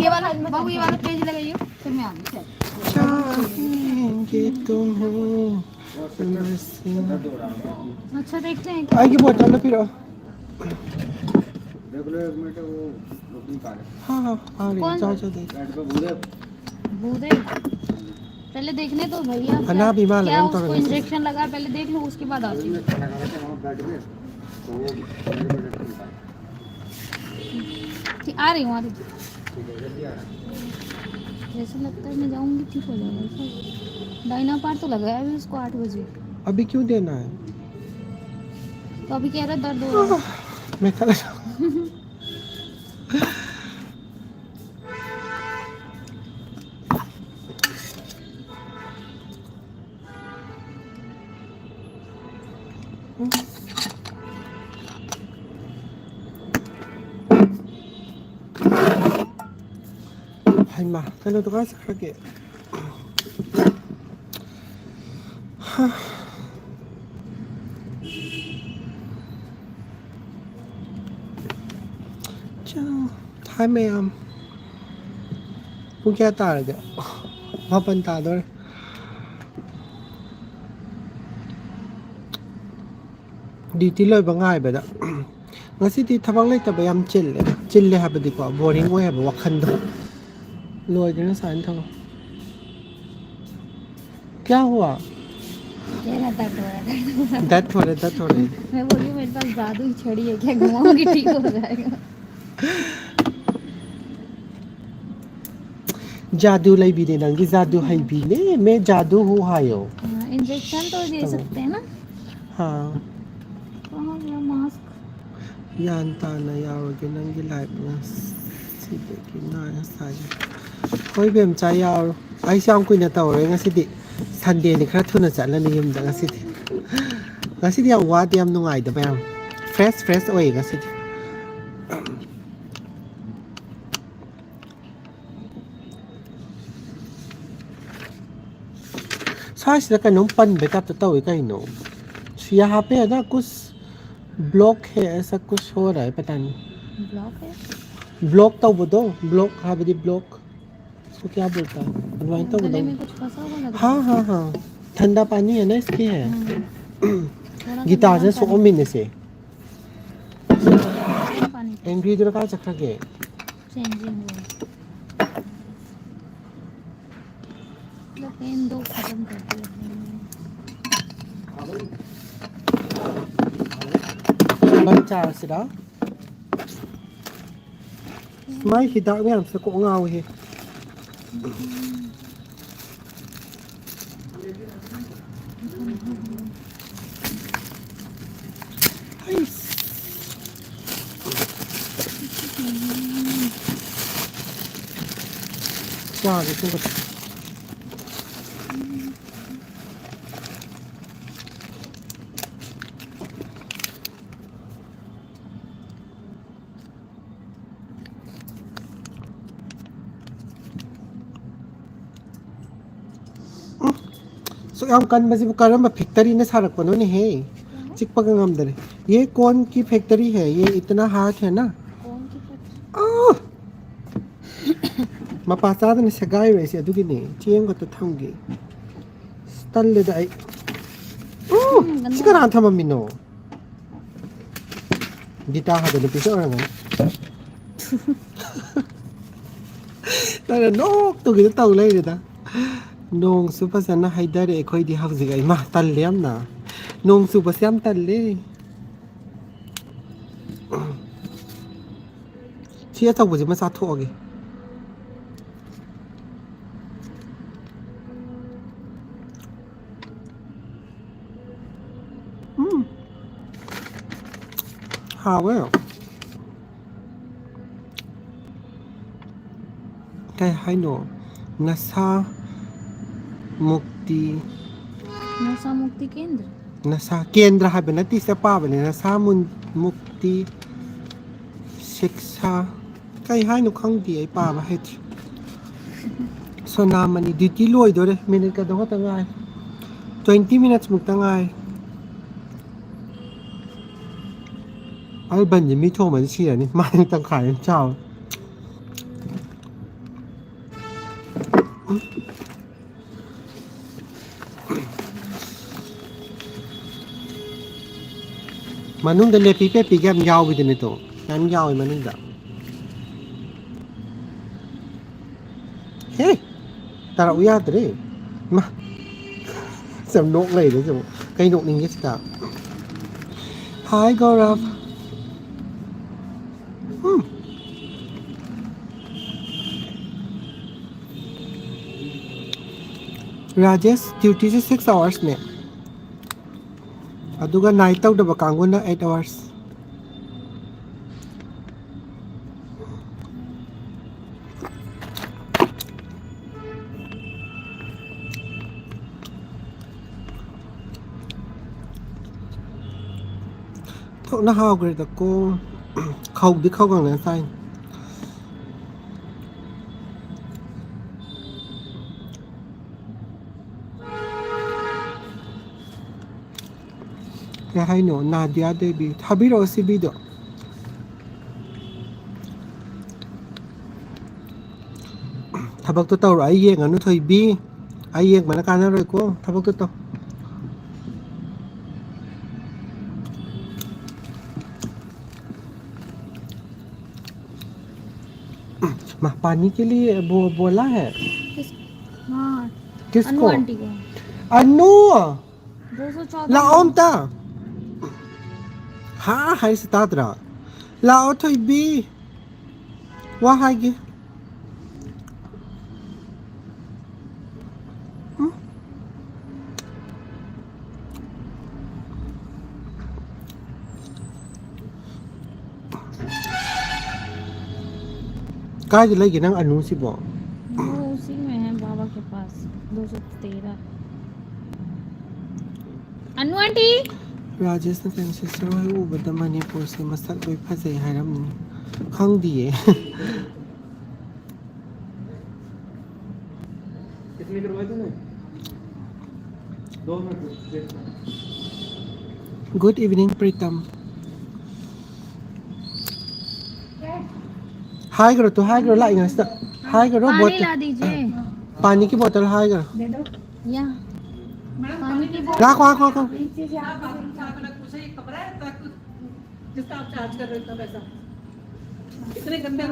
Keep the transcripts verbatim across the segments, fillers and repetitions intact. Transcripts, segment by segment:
ये वाला, बाबू, ये वाला पेज लगाइए, फिर मैं आऊंगी। चल। चाहेंगे तुम्हें बस। अच्छा, देखते हैं। ꯑꯩꯒꯤ ꯕꯣꯇꯜꯗꯣ ꯄꯤꯔꯛꯑꯣ꯫ देख लो एक मिनट, वो रुक नहीं पा रहे। हाँ हाँ, आ रही है। कौन? जाओ जाओ, देखो। बैठ पे भूरे। भूरे। पहले देखने दो भैया, अनाब क्या, इमाल क्या है, उसको तो इंजेक्शन लगा, पहले देख लो, उसके बाद आती हूँ। लगा रहे थे वहाँ बेड पे, तो वो मेरे को देख नहीं पाए। ठीक, आ रही हूँ, आ रही हूँ। ठीक है, जल्दी आ रहा है। जैसे लगता है मैं जाऊंगी, ठीक हो जाएगा। डाइनापार तो लगाया अभी उसको आठ बजे। अभी क्यों देना है? तो अभी कह रहा दर्द हो रहा है। मैं कल ꯍꯩꯃꯥ, ꯀꯩꯅꯣꯗꯣ ꯀꯥꯏ ꯆꯠꯈ꯭ꯔꯒꯦ? ꯆꯥꯎ꯫ ꯍꯥꯏ ꯃꯌꯥꯝ꯫ ꯄꯨꯡ ꯀꯌꯥ ꯇꯥꯔꯒꯦ? ꯃꯥꯄꯟ ꯇꯥꯗꯣꯔꯦ꯫ ꯗ꯭ꯌꯨꯇꯤ ꯂꯣꯏꯕ ꯉꯥꯏꯕꯗ꯫ ꯉꯁꯤꯗꯤ ꯊꯕꯛ ꯂꯩꯇꯕ ꯌꯥꯝ ꯆꯤꯜꯂꯦ꯫ ꯆꯤꯜꯂꯦ ꯍꯥꯏꯕꯗꯤꯀꯣ, ꯕꯣꯔꯤꯡ ꯑꯣꯏ ꯍꯥꯏꯕ ꯋꯥꯈꯟꯗꯣ꯫ ꯂꯣꯏꯈ꯭ꯔꯦ ꯉꯁꯥꯏꯅ ꯊꯕꯛ꯫ क्या हुआ? कह रहा दर्द हो रहा है, दर्द हो रहा है। दर्द हो रहा है, दर्द हो रहा है। मैं बोली, मेरे पास जादू की छड़ी है, क्या घुमाऊंगी, ठीक हो जाएगा। ꯖꯥꯗꯨ ꯂꯩꯕꯤꯅꯦ ꯅꯪꯒꯤ, ꯖꯥꯗꯨ ꯍꯩꯕꯤꯅꯦ꯫ मैं जादू हूँ ꯍꯥꯏꯌꯣ꯫ हाँ, इंजेक्शन तो दे सकते हैं ना। हाँ। कहाँ गया मास्क? ꯒ꯭ꯌꯥꯟ ꯇꯥꯅ ꯌꯥꯎꯔꯒꯦ ꯅꯪꯒꯤ ꯂꯥꯏꯐ ꯉꯁꯤꯗꯒꯤ ꯉꯥꯏ ꯉꯁꯥꯏꯒꯤ꯫ ꯍꯣꯏ ꯏꯕꯦꯝꯆꯥ, ꯌꯥꯎꯔꯣ꯫ ꯑꯩꯁꯨ ꯌꯥꯝ ꯀꯨꯏꯅ ꯇꯧꯔꯣꯏ ꯉꯁꯤꯗꯤ꯫ ꯁꯟꯗꯦꯅꯤ, ꯈꯔ ꯊꯨꯅ ꯆꯠꯂꯅꯤ ꯌꯨꯝꯗ ꯉꯁꯤꯗꯤ꯫ ꯉꯁꯤꯗꯤ ꯌꯥꯝ ꯋꯥꯗꯦ, ꯌꯥꯝ ꯅꯨꯡꯉꯥꯏꯗꯕ ꯌꯥꯝ꯫ ꯐ꯭ꯔꯦꯁ ꯐ꯭ꯔꯦꯁ ꯑꯣꯏꯌꯦ ꯉꯁꯤꯗꯤ꯫ ꯁ꯭ꯋꯥꯏꯁꯤꯗ ꯀꯩꯅꯣꯝ ꯄꯟꯕꯩ ꯇꯥꯏꯞꯇ ꯇꯧꯋꯤ ꯀꯩꯅꯣ? ꯁꯤ यहाँ पे है ना कुछ ब्लॉक है, ऐसा कुछ हो रहा है, पता नहीं। ब्लॉक है। ꯕ꯭ꯂꯣꯛ ꯇꯧꯕꯗꯣ, ꯕ꯭ꯂꯣꯛ ꯍꯥꯏꯕꯗꯤ ꯕ꯭ꯂꯣꯛ꯫ इसको क्या बोलता है? ꯑꯗꯨꯃꯥꯏꯅ ꯇꯧꯕꯗꯣ꯫ गले में कुछ फंसा हुआ लग रहा है। हाँ, हाँ, हाँ। ठंडा पानी है ना इसके है। हम्म। थोड़ा सा गिटार से गर्म पानी। सोओ महीने से। गर्म पानी। एंग्री इधर कहाँ चखा के? Changing room। मतलब पेन दो खत्म कर दिया हमने। ꯆꯥꯔꯁꯤꯔꯥ? ꯃꯥꯏ ꯍꯤꯗꯥꯛ ꯃꯌꯥꯝꯁꯦ ꯀꯣꯛ ꯉꯥꯎꯋꯤꯍꯦ꯫ ꯍꯩꯁ꯫ ꯆꯥꯒꯦ ꯁꯤꯃꯗꯤ꯫ ꯎꯝ꯫ ꯁꯨꯛ ꯌꯥꯝ ꯀꯟꯕꯁꯤꯕꯨ ꯀꯔꯝꯕ ꯐꯦꯛꯇꯔꯤꯅ ꯁꯥꯔꯛꯄꯅꯣꯅꯦꯍꯦ? ꯆꯤꯛꯄꯒ ꯉꯝꯗꯔꯦ꯫ ये कौन की फैक्ट्री है? ये इतना हार्ड है ना? कौन की फैक्ट्री? ꯑꯥ! ꯃꯄꯥ ꯆꯥꯗꯅ ꯁꯦꯒꯥꯏꯔꯣꯏꯁꯦ ꯑꯗꯨꯒꯤꯅꯦ꯫ ꯆꯦꯡ ꯈꯛꯇ ꯊꯝꯒꯦ꯫ ꯑꯁ, ꯇꯜꯂꯦꯗ ꯑꯩ꯫ ꯎ! ꯎꯝ, ꯁꯤ ꯀꯅꯥꯅ ꯊꯝꯃꯝꯃꯤꯅꯣ? ꯒꯤꯇꯥ ꯍꯥꯏꯕ ꯅꯨꯄꯤꯁꯦ ꯑꯣꯏꯔꯝꯒꯅꯤ꯫ ꯅꯪꯅ ꯅꯣꯛꯇꯨꯒꯤꯗ ꯇꯧ ꯂꯩꯔꯦꯗ꯫ ꯅꯣꯡꯁꯨ ꯐꯖꯅ ꯍꯩꯊꯔꯦ ꯑꯩꯈꯣꯏꯗꯤ ꯍꯧꯖꯤꯛ꯫ ꯑꯩꯃꯥ, ꯇꯜꯂꯦ ꯌꯥꯝꯅ꯫ ꯅꯣꯡ ꯆꯨꯕꯁꯦ ꯌꯥꯝ ꯇꯜꯂꯦ꯫ ꯁꯤ ꯑꯆꯧꯕꯁꯤꯃ ꯆꯥꯊꯣꯛꯑꯒꯦ꯫ ꯎꯝ꯫ ꯍꯥꯎꯋꯦ꯫ ꯀꯩ ꯍꯥꯏꯅꯣ? ꯅꯁꯥ ꯃꯨꯛꯇꯤ꯫ ꯅꯁꯥ ꯃꯨꯛꯇꯤ ꯀꯦꯟꯗ꯭ꯔ꯫ ꯅꯁꯥ ꯀꯦꯟꯗ꯭ꯔ ꯍꯥꯏꯕ ꯅꯠꯇꯦ, ꯁꯤꯗ ꯄꯥꯕꯅꯦ꯫ ꯅꯁꯥ ꯃꯨꯟ-, ꯃꯨꯛꯇꯤ ꯁꯤꯛꯁꯥ꯫ ꯀꯩ ꯍꯥꯏꯅꯣ ꯈꯪꯗꯦ, ꯑꯩ ꯄꯥꯕ ꯍꯩꯇ꯭ꯔꯦ꯫ ꯁꯣꯅꯥꯃꯅꯤ, ꯗ꯭ꯌꯨꯇꯤ ꯂꯣꯏꯗꯣꯔꯦ꯫ ꯃꯤꯅꯤꯠ ꯀꯩꯅꯣ ꯈꯛꯇ ꯉꯥꯏ꯫ Twenty minutes ꯃꯨꯛꯇ ꯉꯥꯏ꯫ ꯑꯩ ꯕꯟꯁꯦ ꯃꯤ ꯊꯣꯡꯕꯗꯤ ꯁꯤꯔꯅꯤ꯫ ꯃꯥꯏ ꯇꯪꯈꯥꯏ ꯑꯃ ꯆꯥꯎꯔꯦ꯫ ꯃꯅꯨꯡꯗ ꯂꯦꯄꯤ ꯄꯦꯄꯤꯒ ꯌꯥꯝ ꯌꯥꯎꯕꯤꯗꯨꯅꯦ ꯇꯣ꯫ ꯌꯥꯝ ꯌꯥꯎꯋꯦ ꯃꯅꯨꯡꯗ꯫ ꯍꯦ! ꯇꯥꯔꯛꯎ ꯌꯥꯗ꯭ꯔꯦ꯫ ꯃꯥ꯫ ꯌꯥꯝ ꯅꯣꯛ ꯂꯩꯔꯦ ꯁꯤꯕꯨ꯫ ꯀꯩ ꯅꯣꯛꯅꯤꯡꯒꯦ ꯁꯤꯗ? Hi, ꯒꯧꯔꯕ꯫ ꯎꯝ꯫ ꯔꯥꯖꯦꯁ, duty ꯁꯦ six hours ꯅꯦ꯫ ꯑꯗꯨꯒ night ꯇꯧꯗꯕ ꯀꯥꯡꯕꯨꯅ eight hours꯫ ꯊꯣꯛꯅ ꯍꯥꯎꯈ꯭ꯔꯦꯗꯀꯣ꯫ ꯈꯧꯗꯤ ꯈꯧꯒꯪꯅ ꯆꯥꯏꯅꯤ꯫ ꯀꯩ ꯍꯥꯏꯅꯣ? ꯅꯥꯗꯤꯌꯥ ꯗꯦꯕꯤ꯫ ꯊꯥꯕꯤꯔꯛꯑꯣ ꯁꯤꯕꯤꯗꯣ꯫ ꯊꯕꯛꯇꯣ ꯇꯧꯔꯣ꯫ ꯑꯩ ꯌꯦꯡꯉꯅꯨ ꯊꯣꯏꯕꯤ꯫ ꯑꯩ ꯌꯦꯡꯕꯅ ꯀꯥꯟꯅꯔꯣꯏꯀꯣ꯫ ꯊꯕꯛꯇꯣ ꯇꯧ꯫ मा, पानी के लिए बो-, बोला है? किस-, हाँ। किसको? अनु आंटी को। अनु! दो सौ चौदह ꯂꯥꯛꯑꯣ ꯑꯝꯇ꯫ ꯍꯥ ꯍꯥꯏꯁꯤ ꯇꯥꯗ꯭ꯔꯥ? ꯂꯥꯛꯑꯣ ꯊꯣꯏꯕꯤ꯫ ꯋꯥ ꯍꯥꯏꯒꯦ꯫ ꯎꯝ꯫ ꯀꯥꯏꯗ ꯂꯩꯒꯦ ꯅꯪ ꯑꯅꯨꯁꯤꯕꯣ? वो उसी में है, बाबा के पास, दो सौ तेरह। अनु आंटी। ꯔꯥꯖꯦꯁꯅ ꯀꯩꯅꯣ, sister ꯍꯣꯏ ꯎꯕꯗ ꯃꯅꯤꯄꯨꯔꯁꯦ ꯃꯁꯛ ꯂꯣꯏ ꯐꯖꯩ ꯍꯥꯏꯔꯝꯃꯤ꯫ ꯈꯪꯗꯤꯌꯦ꯫ कितने करवाए तूने? दो में। Good evening, प्रीतम। हाय करो तो, हाय करो, लाइंग है। हाय करो, पानी बहुत ला दीजिए। पानी की बोतल है क्या? या। पानी की बोतल। ला, खा, खा, खा। जिसका आप चार्ज कर रहे हो इतना पैसा, इतने गंदे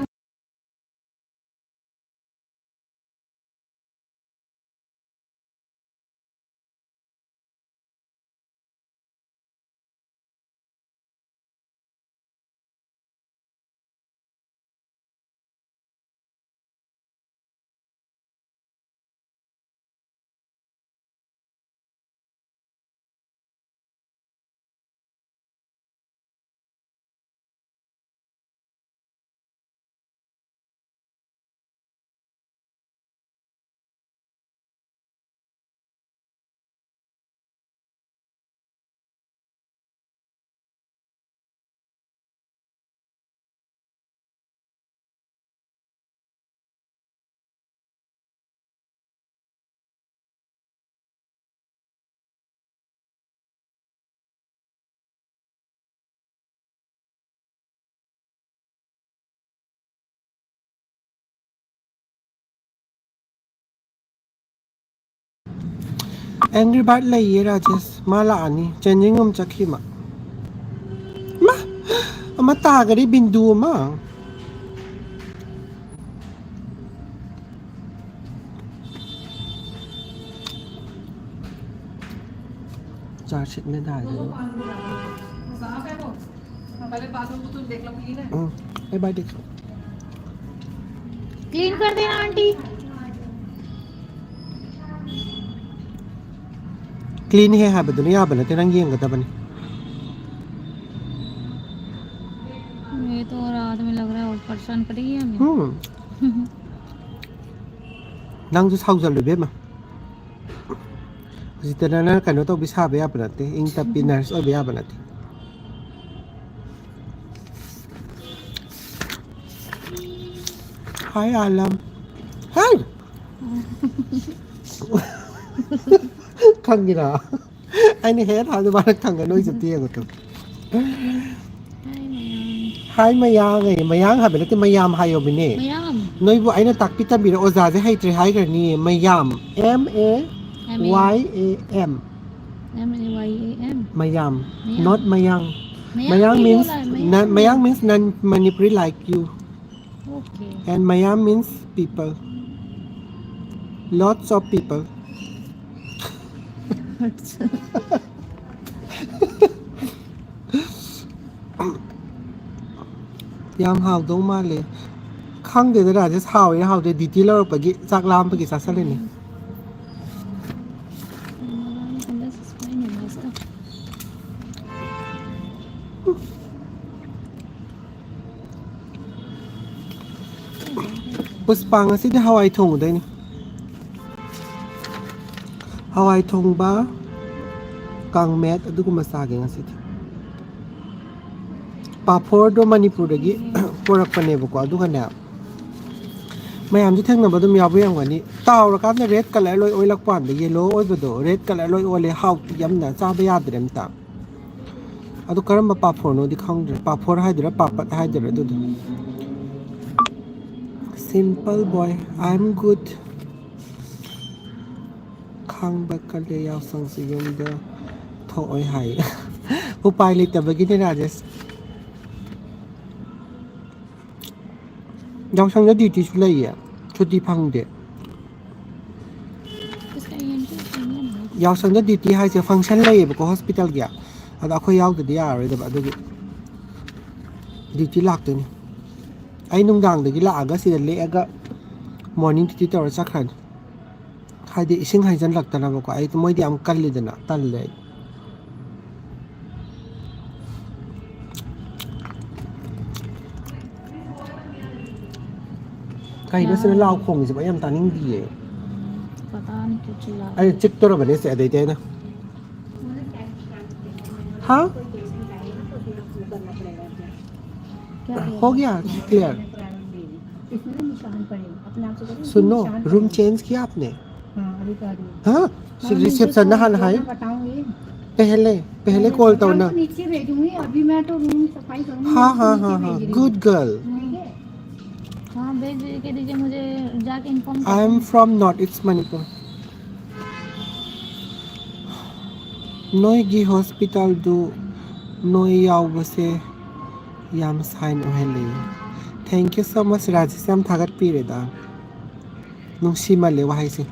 Angry Bird ꯂꯩꯌꯦ ꯔꯥꯖꯦꯁ, ꯃꯥ ꯂꯥꯛꯑꯅꯤ꯫ Changing room ꯆꯠꯈꯤ ꯃꯥ꯫ ꯃꯥ! ꯑꯃ ꯇꯥꯒꯔꯦ, ꯕꯤꯟꯗꯨ ꯑꯃ꯫ चार सीट में डाल दो। ꯎꯝ, ꯑꯩ ꯕꯥꯏ ꯗꯦꯛꯁ꯫ Clean कर देना आंटी। Clean ꯍꯦ ꯍꯥꯏꯕꯗꯨꯅ ꯌꯥꯕ ꯅꯠꯇꯦ, ꯅꯪ ꯌꯦꯡꯒꯗꯕꯅꯤ꯫ ये तो और आदमी लग रहा है और परेशान करेगी हमें। ꯎꯝ꯫ ꯅꯪꯁꯨ ꯁꯥꯎꯖꯜꯂꯨ ꯏꯕꯦꯝꯃ꯫ ꯍꯧꯖꯤꯛꯇ ꯅꯪꯅ ꯀꯩꯅꯣ ꯇꯧꯕꯤ ꯁꯥꯕ ꯌꯥꯕ ꯅꯠꯇꯦ, ꯏꯪ ꯇꯞꯄꯤ ꯅꯔꯁ ꯑꯣꯏꯕ ꯌꯥꯕ ꯅꯠꯇꯦ꯫ Hi, Alam. Hi! ꯈꯪꯉꯤꯔꯥ? ꯑꯩꯅ ꯍꯦꯛ ꯍꯥꯏꯕꯗ ꯃꯥꯅ ꯈꯪꯉꯦ, ꯅꯣꯏ ꯆꯠꯇꯦ ꯌꯦꯡꯉꯨ ꯇꯨ꯫ ꯍꯥꯏ ꯃꯌꯥꯡ꯫ ꯍꯥꯏ ꯃꯌꯥꯡ ꯑꯌꯦ, ꯃꯌꯥꯡ ꯍꯥꯏꯕ ꯅꯠꯇꯦ, ꯃꯌꯥꯝ ꯍꯥꯏꯌꯣꯃꯤꯅꯦ꯫ ꯃꯌꯥꯝ꯫ ꯅꯣꯏꯕꯨ ꯑꯩꯅ ꯇꯥꯛꯄꯤ ꯇꯝꯕꯤꯔ ꯑꯣꯖꯥꯁꯦ ꯍꯩꯇ꯭ꯔꯦ ꯍꯥꯏꯈ꯭ꯔꯅꯤ꯫ ꯃꯌꯥꯝ, M A Y A M꯫ M A Y A M. ꯃꯌꯥꯝ, ꯃꯌꯥꯝ꯫ Not ꯃꯌꯥꯡ꯫ ꯃꯌꯥꯡ means ꯃꯌꯥꯡ꯫ Maya means non Manipuri like you, Okay. And Maya means people, lots of people. ꯌꯥꯝ ꯍꯥꯎꯗꯧ ꯃꯥꯜꯂꯦ꯫ ꯈꯪꯗꯦꯗ ꯔꯥꯖꯦꯁ, ꯍꯥꯎꯋꯦ ꯍꯥꯎꯗꯦ ꯗ꯭ꯌꯨꯇꯤ ꯂꯧꯔꯛꯄꯒꯤ ꯆꯥꯛ ꯂꯥꯝꯕꯒꯤ ꯆꯥꯁꯜꯂꯤꯅꯦ꯫ ꯄꯨꯁꯄꯥ, ꯉꯁꯤꯗꯤ ꯍꯋꯥꯏ ꯊꯣꯡꯉꯨꯗꯣꯏꯅꯤ꯫ ꯍꯋꯥꯏ ꯊꯣꯡꯕ, ꯀꯥꯡꯃꯦꯠ, ꯑꯗꯨꯒꯨꯝꯕ ꯆꯥꯒꯦ ꯉꯁꯤꯗꯤ꯫ ꯄꯥꯐꯣꯔꯗꯣ ꯃꯅꯤꯄꯨꯔꯗꯒꯤ ꯄꯣꯔꯛꯄꯅꯦꯕꯀꯣ, ꯑꯗꯨꯒꯅꯦ, ꯃꯌꯥꯝꯁꯨ ꯊꯦꯡꯅꯕ ꯑꯗꯨꯝ ꯌꯥꯎꯕ ꯌꯥꯝꯒꯅꯤ꯫ ꯇꯥꯎꯔꯀꯥꯟꯗ ꯔꯦꯗ ꯀꯂꯔ ꯂꯣꯏ ꯑꯣꯏꯜꯂꯛꯄ ꯀꯥꯟꯗ, ꯌꯦꯂꯣ ꯑꯣꯏꯕꯗꯣ ꯔꯦꯗ ꯀꯂꯔ ꯂꯣꯏ ꯑꯣꯜꯂꯦ, ꯍꯥꯎꯇꯦ ꯌꯥꯝꯅ, ꯆꯥꯕ ꯌꯥꯗ꯭ꯔꯦ ꯑꯝꯇ꯫ ꯑꯗꯨ ꯀꯔꯝꯕ ꯄꯥꯐꯣꯔꯅꯣꯗꯤ ꯈꯪꯗ꯭ꯔꯦ꯫ ꯄꯥꯐꯣꯔ ꯍꯥꯏꯗꯣꯏꯔꯥ, ꯄꯥꯄꯠ ꯍꯥꯏꯗꯣꯏꯔꯥ ꯑꯗꯨꯗꯣ꯫ Simple boy, I am good. ꯈꯥꯡꯕ ꯀꯜꯂꯦ, ꯌꯥꯎꯁꯪꯁꯨ ꯌꯨꯝꯗ ꯊꯣꯛꯑꯣꯏ ꯍꯥꯏ꯫ ꯎꯄꯥꯏ ꯂꯩꯇꯕꯒꯤꯅꯦ ꯔꯥꯖꯦꯁ꯫ ꯌꯥꯎꯁꯪꯗ ꯗ꯭ꯌꯨꯇꯤꯁꯨ ꯂꯩꯌꯦ, ꯁꯨꯇꯤ ꯐꯪꯗꯦ꯫ ꯌꯥꯎꯁꯪꯗ ꯗ꯭ꯌꯨꯇꯤ ꯍꯥꯏꯁꯦ ꯐꯪꯁꯟ ꯂꯩꯌꯦꯕꯀꯣ ꯍꯣꯁꯄꯤꯇꯥꯜꯒꯤ, ꯑꯗꯣ ꯑꯩꯈꯣꯏ ꯌꯥꯎꯗꯗꯤ ꯌꯥꯔꯔꯣꯏꯗꯕ, ꯑꯗꯨꯒꯤ ꯗ꯭ꯌꯨꯇꯤ ꯂꯥꯛꯇꯣꯏꯅꯤ꯫ ꯑꯩ ꯅꯨꯡꯗꯥꯡꯗꯒꯤ ꯂꯥꯛꯑꯒ ꯁꯤꯗ ꯂꯦꯛꯑꯒ ꯃꯣꯔꯅꯤꯡ ꯗ꯭ꯌꯨꯇꯤ ꯇꯧꯔ ꯆꯠꯈ꯭ꯔꯅꯤ꯫ ꯍꯥꯏꯗꯤ ꯏꯁꯤꯡ ꯍꯩꯖꯤꯜꯂꯛꯇꯅꯕꯀꯣ, ꯑꯩ, ꯃꯣꯏꯗꯤ ꯌꯥꯝ ꯀꯜꯂꯤꯗꯅ, ꯇꯜꯂꯦ ꯑꯩ꯫ ꯀꯩꯅꯣ ꯁꯤꯅ ꯂꯥꯎ ꯈꯣꯡꯉꯤꯁꯤꯕꯣ? ꯑꯩ ꯌꯥꯝ ꯇꯥꯅꯤꯡꯗꯤꯌꯦ꯫ पता नहीं क्यों चिल्ला ꯑꯩꯅ ꯆꯤꯛꯇꯣꯔꯕꯅꯦ ꯁꯦ ꯑꯗꯩꯗꯤ ꯑꯩꯅ꯫ ꯍꯥ? क्या हुआ? हो गया क्लियर? इसमें ना निशान पड़े, अपने आप से करो, सुनो, निशान रूम पड़े। चेंज किया आपने? हाँ, अभी कर रही हूँ। हाँ? हाँ, रिसेप्शन नीचे नहाना से है? मैं बताऊंगी। पहले, पहले कॉल तो मैं ना। आपको नीचे भेजूंगी, अभी मैं तो रूम सफाई करूंगी। हाँ, आपको हाँ, नीचे हाँ, भेज हाँ। रही हूँ। Good girl. ठीक है। हाँ, भेज दीजिए, कह दीजिए मुझे जाके इन्फॉर्म कर I am from North East Manipur. ꯅꯣꯏꯒꯤ ꯍꯣꯁꯄꯤꯇꯥꯜꯗꯨ ꯅꯣꯏ ꯌꯥꯎꯕꯁꯦ ꯌꯥꯝ ꯁꯥꯏꯟ ꯑꯣꯏꯍꯜꯂꯦ꯫ Thank you so much, Rajesh, ꯌꯥꯝ ꯊꯥꯒꯠꯄꯤꯔꯦꯗ꯫ ꯅꯨꯡꯁꯤꯃꯜꯂꯦ ꯋꯥꯍꯩꯁꯦ꯫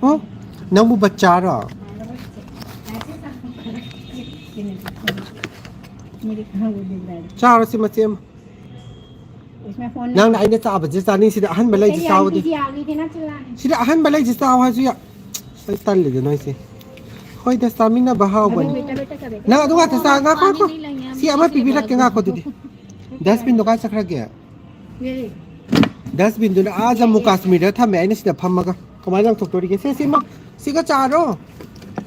ꯎꯝ? ꯅꯪꯕꯨ ꯕꯆꯥꯔꯣ? ꯆꯥꯔꯣ ꯁꯤ ꯃꯆꯦ ꯑꯃ꯫ ꯅꯪꯅ ꯑꯩꯅ ꯆꯥꯕꯁꯦ ꯆꯥꯅꯤꯡ꯫ ꯁꯤꯗ ꯑꯍꯟꯕ ꯂꯩꯁꯤ ꯆꯥꯎꯗꯤ꯫ ꯁꯤꯗ ꯑꯍꯟꯕ ꯂꯩꯁꯤ ꯆꯥꯎ ꯍꯥꯏꯁꯨ ꯌꯥ-, ꯑꯩ ꯇꯜꯂꯤꯗ ꯅꯣꯏꯁꯦ꯫ ꯍꯣꯏꯗ, ꯆꯥꯃꯤꯟꯅꯕ ꯍꯥꯎꯕꯅꯤ꯫ ꯅꯪ ꯑꯗꯨ ꯉꯥꯛꯇ ꯆꯥ-, ꯉꯥꯏꯈꯣ, ꯉꯥꯏꯈꯣ꯫ ꯁꯤ ꯑꯃ ꯄꯤꯕꯤꯔꯛꯀꯦ, ꯉꯥꯏꯈꯣ ꯑꯗꯨꯗꯤ꯫ ꯗꯁꯕꯤꯟꯗꯣ ꯀꯥꯏ ꯆꯠꯈ꯭ꯔꯒꯦ? ꯗꯁꯕꯤꯟꯗꯨꯅ ꯑꯥ ꯖꯝꯃꯨ ꯀꯥꯁꯃꯤꯔꯗ ꯊꯝꯃꯦ, ꯑꯩꯅ ꯁꯤꯗ ꯐꯝꯃꯒ꯫ ꯀꯃꯥꯏꯅ ꯂꯪꯊꯣꯛꯇꯣꯔꯤꯒꯦ? ꯁꯦ, ꯁꯤꯃ, ꯁꯤꯒ ꯆꯥꯔꯣ꯫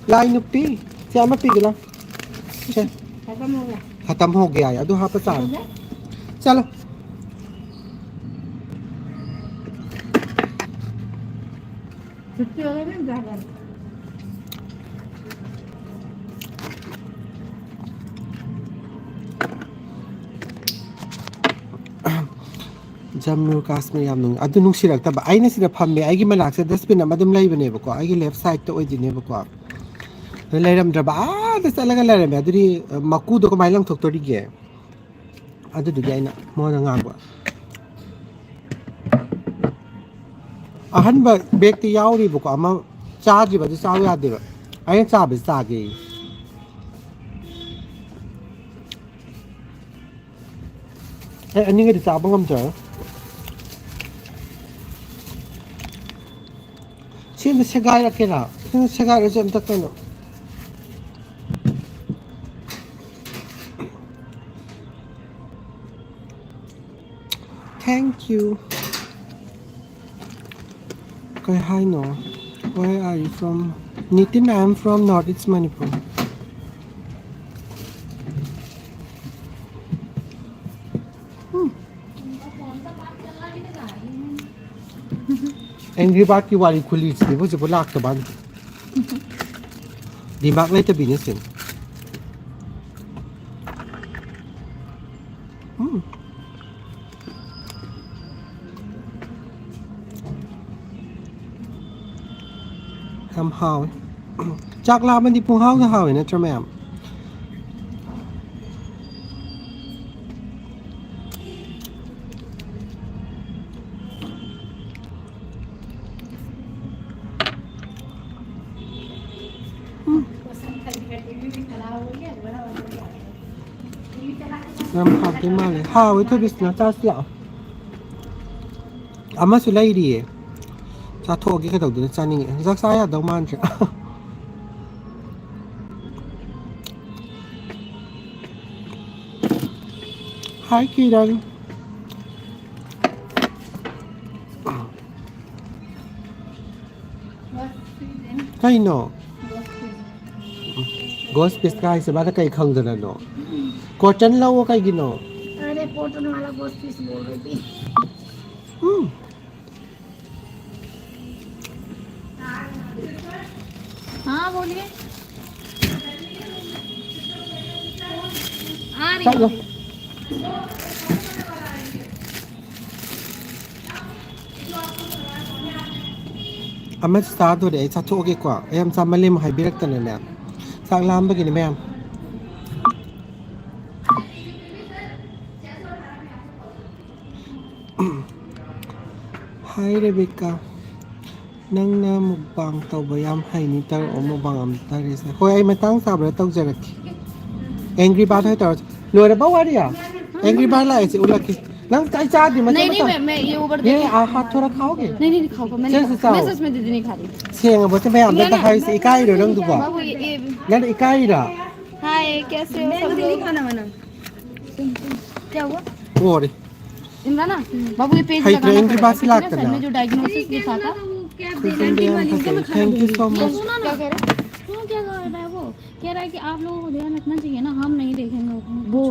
ꯂꯥꯏ ꯅꯨꯄꯤ꯫ ꯁꯦ, ꯑꯃ ꯄꯤꯒꯦ ꯂꯥꯎ꯫ ꯁꯦ꯫ ꯈꯇꯝ ꯍꯣ ꯒꯌꯥ꯫ ꯈꯇꯝ ꯍꯣ ꯒꯌꯥ ꯍꯥꯏ꯫ ꯑꯗꯨ ꯍꯥꯞꯄ ꯆꯥꯔꯣ꯫ ꯆꯠꯂꯣ꯫ ꯖꯝꯃꯨ ꯀꯥꯁꯃꯤꯔ ꯌꯥꯝ ꯅꯨꯡ-, ꯑꯗꯨ ꯅꯨꯡꯁꯤꯔꯛꯇꯕ꯫ ꯑꯩꯅ ꯁꯤꯗ ꯐꯝꯃꯦ, ꯑꯩꯒꯤ ꯃꯅꯥꯛꯁꯤꯗ ꯗꯁꯕꯤꯟ ꯑꯃ ꯑꯗꯨꯝ ꯂꯩꯕꯅꯦꯕꯀꯣ, ꯑꯩꯒꯤ ꯂꯦꯐ ꯁꯥꯏꯗꯇ ꯑꯣꯏꯗꯣꯏꯅꯦꯕꯀꯣ꯫ ꯑꯗꯨ ꯂꯩꯔꯝꯗ꯭ꯔꯕ, ꯑꯥꯗ ꯆꯠꯂꯒ ꯂꯩꯔꯝꯃꯦ꯫ ꯑꯗꯨꯗꯤ, ꯑ, ꯃꯀꯨꯗꯣ ꯀꯃꯥꯏꯅ ꯂꯪꯊꯣꯛꯇꯣꯔꯤꯒꯦ? ꯑꯗꯨꯗꯨꯒꯤ ꯑꯩꯅ ꯃꯉꯣꯟꯗ ꯉꯥꯡꯕ꯫ ꯑꯍꯟꯕ ꯕꯦꯒꯇꯤ ꯌꯥꯎꯔꯤꯕꯀꯣ, ꯑꯃ ꯆꯥꯗ꯭ꯔꯤꯕ, ꯑꯗꯨ ꯆꯥꯎ ꯌꯥꯗꯦꯕ꯫ ꯑꯩꯅ ꯆꯥꯕꯁꯤ ꯆꯥꯒꯦꯌꯦ꯫ ꯑꯩ ꯑꯅꯤꯒꯗꯤ ꯆꯥꯕ ꯉꯝꯖꯔꯣꯏ꯫ ꯁꯤ ꯑꯝꯇ ꯁꯦꯒꯥꯏꯔꯛꯀꯦꯔꯥ? ꯁꯤ ꯁꯦꯒꯥꯏꯔꯁꯨ ꯑꯝꯇ ꯀꯩꯅꯣ꯫ Thank you. ꯀꯩ ꯍꯥꯏꯅꯣ? Where are you from? Nitin, I am from North East Manipur. Angry ꯕꯥꯔꯠꯀꯤ ꯋꯥꯔꯤ ꯈꯨꯂꯤꯁꯤꯗꯤ ꯍꯧꯖꯤꯛꯄꯨ ꯂꯥꯛꯇꯕ ꯋꯥꯅꯤ꯫ ꯗꯤꯃꯥꯛ ꯂꯩꯇꯕꯤꯅꯦ ꯁꯤ꯫ ꯎꯝ꯫ ꯌꯥꯝ ꯍꯥꯎꯋꯦ꯫ ꯆꯥꯛ ꯂꯥꯝꯃꯗꯤ ꯄꯨꯡꯍꯥꯎꯗ ꯍꯥꯎꯋꯦ ꯅꯠꯇ꯭ꯔꯥ ꯃꯌꯥꯝ? ꯎꯝ꯫ ꯌꯥꯝ ꯍꯥꯎꯗꯣꯏ ꯃꯥꯜꯂꯦ꯫ ꯍꯥꯎꯋꯦ ꯊꯣꯏꯕꯤꯁꯅꯥ, ꯆꯥꯁꯤ ꯂꯥꯛꯑꯣ꯫ ꯑꯃꯁꯨ ꯂꯩꯔꯤꯌꯦ꯫ ꯆꯥꯊꯣꯛꯑꯒꯦ ꯀꯩꯗꯧꯗꯣꯏꯅꯣ? ꯆꯥꯅꯤꯡꯉꯦ꯫ ꯆꯥꯛ ꯆꯥ ꯌꯥꯗꯧ ꯃꯥꯟꯗ꯭ꯔꯦ꯫ Hi, Kiran. ꯀꯩꯅꯣ? Ghost piece ꯀꯥꯏꯁꯦ ꯃꯥꯅ ꯀꯩ ꯈꯪꯗꯅꯅꯣ? Cotton ꯂꯧꯑꯣ ꯀꯩꯒꯤꯅꯣ? अरे, cotton वाला ghost piece बोल रही थी। ꯎꯝ꯫ हाँ, बोलिए। आ रही हूँ। ꯆꯠꯂꯣ꯫ ꯑꯃꯁꯨ ꯆꯥꯗꯣꯔꯦ꯫ ꯑꯩ ꯆꯥꯊꯣꯛꯑꯒꯦꯀꯣ꯫ ꯑꯩ ꯌꯥꯝ ꯆꯥꯃꯜꯂꯦ ꯑꯃꯨꯛ ꯍꯥꯏꯕꯤꯔꯛꯇꯅꯅꯦ꯫ ꯆꯥꯛ ꯂꯥꯝꯕꯒꯤꯅꯦ ꯃꯌꯥꯝ꯫ Hi, Rebecca. ꯅꯪꯅ mukbang ꯇꯧꯕ ꯌꯥꯝ ꯍꯩꯅꯤ, ꯇꯧꯔꯛꯑꯣ mukbang ꯑꯝꯇ ꯇꯧꯔꯤꯁꯦ꯫ ꯍꯣꯏ, ꯑꯩ ꯃꯇꯥꯡ ꯆꯥꯕꯗ ꯇꯧꯖꯔꯛꯀꯦ꯫ Angry Bird ꯍꯣꯏ ꯇꯧꯔꯁꯤ꯫ ꯂꯣꯏꯔꯕ ꯋꯥꯔꯤ? Angry Bird ꯂꯥꯛꯑꯦ, ꯁꯤ ꯎꯠꯂꯛꯀꯦ꯫ ꯅꯪ ꯑꯩ ꯆꯥꯗ꯭ꯔꯤ, ꯃꯆꯦ नहीं, नहीं, ꯃꯆꯥ꯫ मैं, मैं, ये ऊपर ये देखो। आ हाथ थोड़ा खाओगे? नहीं, नहीं, नहीं, खाओ, खाओ, मैं नहीं सेंस खाऊंगी। चाहो। मैं सच में दीदी नहीं खा रही। ꯁꯦꯡꯉꯕꯣ? ꯁꯤ ꯃꯌꯥꯝꯗ ꯑꯝꯇ ꯍꯥꯏꯔꯤꯁꯦ, ꯏꯀꯥꯏꯔꯣ ꯅꯪꯗꯨꯕꯣ? बाबू, ये, ये ꯅꯪ ꯏꯀꯥꯏꯔꯣ? हाय, कैसे हो सब लोग? क्या हुआ? ꯂꯣꯏꯔꯦ꯫ इमरान, बाबू, ये पेज ꯍꯩꯇ꯭ꯔꯦ, लगाना Angry Bird ꯁꯤ पड़ेगा, ठीक है ना? ꯂꯥꯛꯇꯅ꯫ सर ने जो diagnosis लिखा था। ꯈꯨꯔꯖꯤꯟꯗ ꯌꯥꯝ ꯐꯖꯩ꯫ Thank you so much. क्या कह रहा है? क्यों, क्या कह रहा है वो? कह रहा है कि आप लोगों को ध्यान रखना चाहिए ना, हम नहीं देखेंगे उतना। वो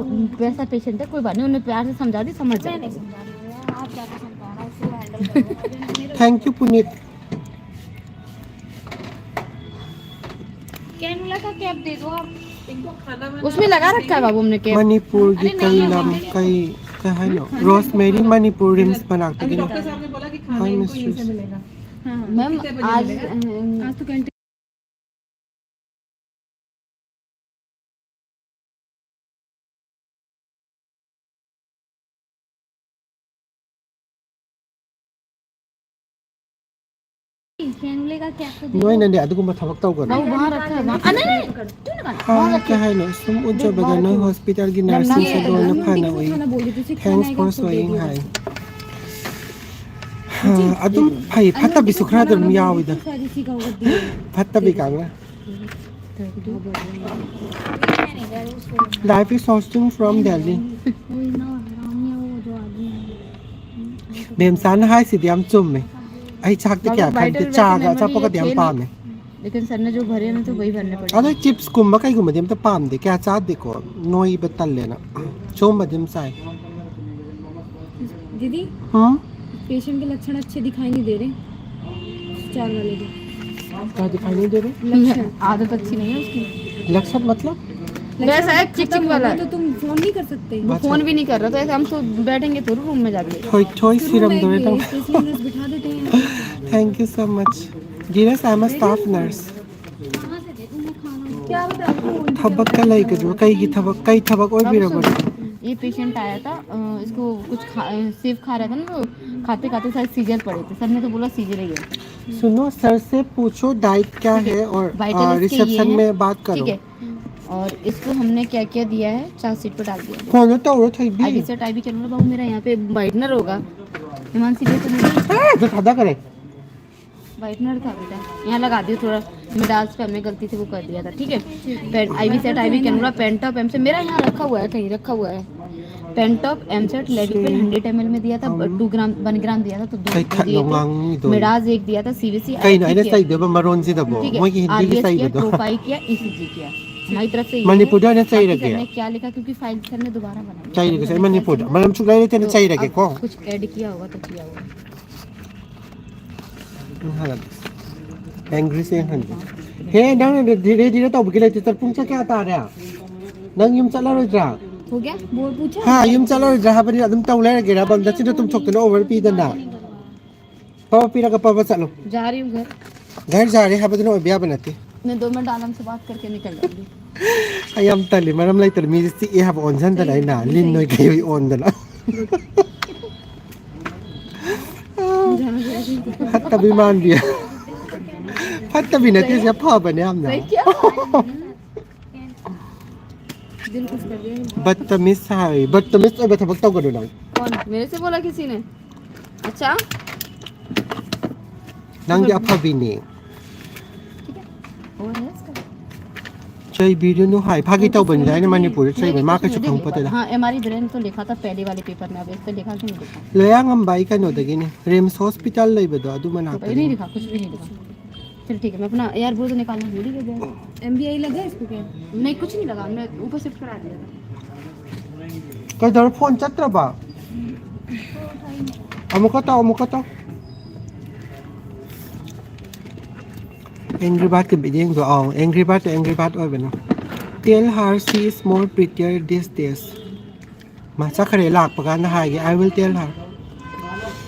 वैसा पेशेंट है, कोई बात नहीं, उन्हें प्यार से समझा दी, समझ जाएगा। मैं नहीं समझा रही हूँ यार, आप ज़्यादा समझा रहे हो, इसको हैंडल करो। Thank you, Puneet. Can का कैप दे दो आप। उसमें लगा रखा है बाबू हमने कैप। ꯃꯅꯤꯄꯨꯔꯒꯤ ꯀꯩ ꯂꯝ, ꯀꯩ, ꯀꯩ ꯍꯥꯏꯅꯣ? ꯔꯣꯁꯃꯦꯔꯤ, ꯃꯅꯤꯄꯨꯔ ꯔꯤꯝꯁ ꯃꯅꯥꯛꯇꯒꯤꯅꯦ꯫ Hi, mistress. मैम, आज, आज तो कैंटीन ꯅꯣꯏꯅꯅꯦ ꯑꯗꯨꯒꯨꯝꯕ ꯊꯕꯛ ꯇꯧꯒꯅꯨ꯫ ꯍꯥ, ꯀꯩ ꯍꯥꯏꯅꯣ? ꯁꯨꯝ ꯎꯠꯆꯕꯗ ꯅꯣꯏ ꯍꯣꯁꯄꯤꯇꯥꯜꯒꯤ ꯅꯔꯁꯁꯤꯡꯁꯦ ꯂꯣꯏꯅ ꯐꯅ ꯎꯏ꯫ Thanks for showing ꯍꯥꯏ꯫ ꯍꯥ, ꯑꯗꯨꯝ ꯐꯩ, ꯐꯠꯇꯕꯤꯁꯨ ꯈꯔ ꯑꯗꯨꯝ ꯌꯥꯎꯋꯤꯗ꯫ ꯐꯠꯇꯕꯤ ꯀꯥꯡꯅ꯫ Life is hosting from Delhi. ꯃꯦꯝꯆꯥꯅ ꯍꯥꯏꯁꯤꯗꯤ ꯌꯥꯝ ꯆꯨꯝꯃꯦ꯫ ꯑꯩ ꯆꯥꯛꯇꯤ ꯀꯌꯥ ꯈꯟꯗꯦ, ꯆꯥꯒ ꯑꯆꯥꯄꯣꯠꯀꯗꯤ ꯌꯥꯝ ꯄꯥꯝꯃꯦ꯫ लेकिन सर ने जो भरे ना, तो वही भरने पड़े। ꯑꯗꯣ ꯆꯤꯞꯁꯀꯨꯝꯕ ꯀꯩꯒꯨꯝꯕꯗꯤ ꯑꯝꯇ ꯄꯥꯝꯗꯦ, ꯀꯌꯥ ꯆꯥꯗꯦꯀꯣ, ꯅꯣꯏꯕ ꯇꯜꯂꯦꯅ꯫ ꯁꯨꯝꯕꯗꯤ ꯑꯗꯨꯝ ꯆꯥꯏ꯫ दीदी, हाँ? पेशेंट के लक्षण अच्छे दिखाई नहीं दे रहे। चार वाले के। क्या दिखाई नहीं दे रहे? लक्षण। आदत अच्छी नहीं है उसकी। लक्षण मतलब? वैसा है, चिचिंग वाला। तो तुम फोन नहीं कर सकते? वो फोन भी नहीं कर रहा, तो ऐसे हम तो बैठेंगे थोड़ी रूम में जाके। थोड़ी, थोड़ी सीरम दो बेटा। स्पेशल नर्स बिठा देते हैं। Thank you so much. Genius, I am a staff nurse. क्या बताऊँ? ꯊꯕꯛꯀ ꯂꯩꯒꯗ꯭ꯔꯣ? ꯀꯩꯒꯤ ꯊꯕꯛ, ꯀꯩ ꯊꯕꯛ ꯑꯣꯏꯕꯤꯔꯕꯅꯣ? ये पेशेंट आया था, अ, इसको कुछ खा, अ, सेब खा रहा था ना, तो खाते खाते शायद सीजर पड़े थे। सर ने तो बोला सीजर ही है। सुनो, सर से पूछो डाइट क्या है और, अ, रिसेप्शन में बात करो। ठीक है। और इसको हमने क्या क्या दिया है, चार्ट शीट पर डाल दिया है। फोन तो उठाओ थी भी। आईवी सेट, आईवी कैनोला बाबू, मेरा यहाँ पे वाइटनर होगा। हिमांशी, ये तो नहीं। ए, तो सादा करे। वाइटनर था बेटा, यहाँ लगा दियो थोड़ा। मिडास पे हमने गलती से वो कर दिया था, ठीक है। Pen, IV set, IV cannula, Pantop, Emset, मेरा यहाँ रखा हुआ है, कहीं रखा हुआ है। Pantop, Emset, Levipil hundred ML में दिया था, टू ग्राम, वन ग्राम दिया था, तो दो दो दिए थे। मिडास एक दिया था, सीवीसी। ꯀꯩꯅꯣ ꯑꯩꯅ ꯆꯩꯗꯣꯏꯕ ꯃꯔꯣꯟꯁꯤꯗꯕꯣ? ठीक है। ꯃꯣꯏꯒꯤ ꯍꯤꯟꯗꯤꯒꯤ आरबीएस किया, ꯆꯩꯕꯗꯣ। ट्रोफाई किया, ईसीजी किया। हमारी तरफ से ये है। ꯃꯅꯤꯄꯨꯔꯗ ꯑꯣꯏꯅ बाकी सर ꯆꯩꯔꯒꯦ꯫ ने क्या लिखा, क्योंकि फाइल सर ने दोबारा बनाई। ꯆꯩꯔꯒꯦ, ꯁꯥꯔ, ꯃꯅꯤꯄꯨꯔꯗ ꯃꯔꯝ ꯁꯨꯛꯂꯩ ꯂꯩꯇꯅ तो अब ꯆꯩꯔꯒꯦꯀꯣ꯫ कुछ ऐड किया होगा तो किया होगा। ꯎꯝ, ꯍꯥꯏꯔꯒꯦ꯫ ꯑꯦꯡꯒ꯭ꯔꯤꯁꯦ ꯌꯦꯡꯍꯟꯒꯦ꯫ ꯍꯦ, ꯅꯪ ꯔꯦꯗꯤꯗ ꯇꯧꯕꯒꯤ ꯂꯩꯇꯦ꯫ ꯆꯠ-, ꯄꯨꯡ ꯆꯠ ꯀꯌꯥ ꯇꯥꯔꯦ? ꯅꯪ ꯌꯨꯝ ꯆꯠꯂꯔꯣꯏꯗ꯭ꯔꯥ? हो गया? बोल पूछा? ꯍꯥ, ꯌꯨꯝ ꯆꯠꯂꯔꯣꯏꯗ꯭ꯔꯥ ꯍꯥꯏꯕꯅꯤ? ꯑꯗꯨꯝ ꯇꯧ ꯂꯩꯔꯒꯦꯔꯥ? ꯅꯆꯤꯟꯗꯣ ꯇꯨꯝꯊꯣꯛꯇꯅ ꯑꯣꯚꯔ ꯄꯤꯗꯅ꯫ ꯄꯕ ꯄꯤꯔꯒ ꯄꯕ ꯆꯠꯂꯣ꯫ जा रही हूँ घर। घर जा रही ꯍꯥꯏꯕꯗꯨꯅ ꯑꯣꯏꯕ ꯌꯥꯕ ꯅꯠꯇꯦ꯫ मैं दो मिनट आराम से बात करके निकल जाऊंगी। ꯑꯩ ꯌꯥꯝ ꯇꯜꯂꯤ, ꯃꯔꯝ ꯂꯩꯇꯅ ꯃꯤꯁꯦ ꯆꯤꯛꯑꯦ ꯍꯥꯏꯕ ꯑꯣꯟꯁꯤꯟꯗꯅ ꯑꯩꯅ ꯂꯤꯟ ꯑꯣꯏ ꯀꯩ ꯑꯣꯏ ꯑꯣꯟꯗꯅ꯫ ꯐꯠꯇꯕꯤ ꯃꯥꯟꯕꯤ꯫ ꯐꯠꯇꯕꯤ ꯅꯠꯇꯦ, ꯁꯤ ꯑꯐꯕꯅꯦ ꯌꯥꯝꯅ꯫ दिल खुश कर दिया। ꯕꯠꯇꯃꯤꯁ ꯍꯥꯏ, ꯕꯠꯇꯃꯤꯁ ꯑꯣꯏꯕ ꯊꯕꯛ ꯇꯧꯒꯅꯨ ꯅꯪ꯫ कौन? मेरे से बोला किसी ने? अच्छा। ꯅꯪꯗꯤ ꯑꯐꯕꯤꯅꯦ꯫ ठीक है। और है इसका? ꯆꯩꯕꯤꯔꯨꯅꯨ ꯍꯥꯏ꯫ ꯐꯥꯒꯤ ꯇꯧꯕꯅꯤꯗ, ꯑꯩꯅ ꯃꯅꯤꯄꯨꯔꯗ ꯆꯩꯕ, ꯃꯥ ꯀꯩꯁꯨ ꯈꯪꯄꯣꯠꯇꯦꯗ꯫ हाँ, हमारी बहन तो लिखा था पहले वाले पेपर में, अब इस पे लिखा कि नहीं लिखा? ꯂꯣꯌꯥꯉꯝꯕ ꯑꯩ ꯀꯩꯅꯣꯗꯒꯤꯅꯦ, ꯔꯤꯝꯁ ꯍꯣꯁꯄꯤꯇꯥꯜ ꯂꯩꯕꯗꯣ ꯑꯗꯨ ꯃꯅꯥꯛꯇꯅꯦ꯫ नहीं लिखा, कुछ भी नहीं लिखा। चल ठीक है, मैं अपना यार वो तो निकालना भूल ही गया। एमबीआई लगा इसको क्या? नहीं, कुछ नहीं लगा, हमने ऊपर शिफ्ट करा दिया था। ꯀꯩꯗꯧꯔꯦ, ꯐꯣꯟ ꯆꯠꯇ꯭ꯔꯕ? ꯑꯃꯨꯛꯀ ꯇꯧ, ꯑꯃꯨꯛꯀ ꯇꯧ꯫ ꯑꯦꯡꯒ꯭ꯔꯤ ꯕꯥꯔꯠꯀꯤ ꯕꯤꯠꯌꯦꯡꯗꯣ, ꯑꯧ, ꯑꯦꯡꯒ꯭ꯔꯤ ꯕꯥꯔꯠꯇꯣ ꯑꯦꯡꯒ꯭ꯔꯤ ꯕꯥꯔꯠ ꯑꯣꯏꯕꯅꯦ꯫ Tell her she is more prettier these days. ꯃꯥ ꯆꯠꯈ꯭ꯔꯦ, ꯂꯥꯛꯄ ꯀꯥꯟꯗ ꯍꯥꯏꯒꯦ꯫ I will tell her.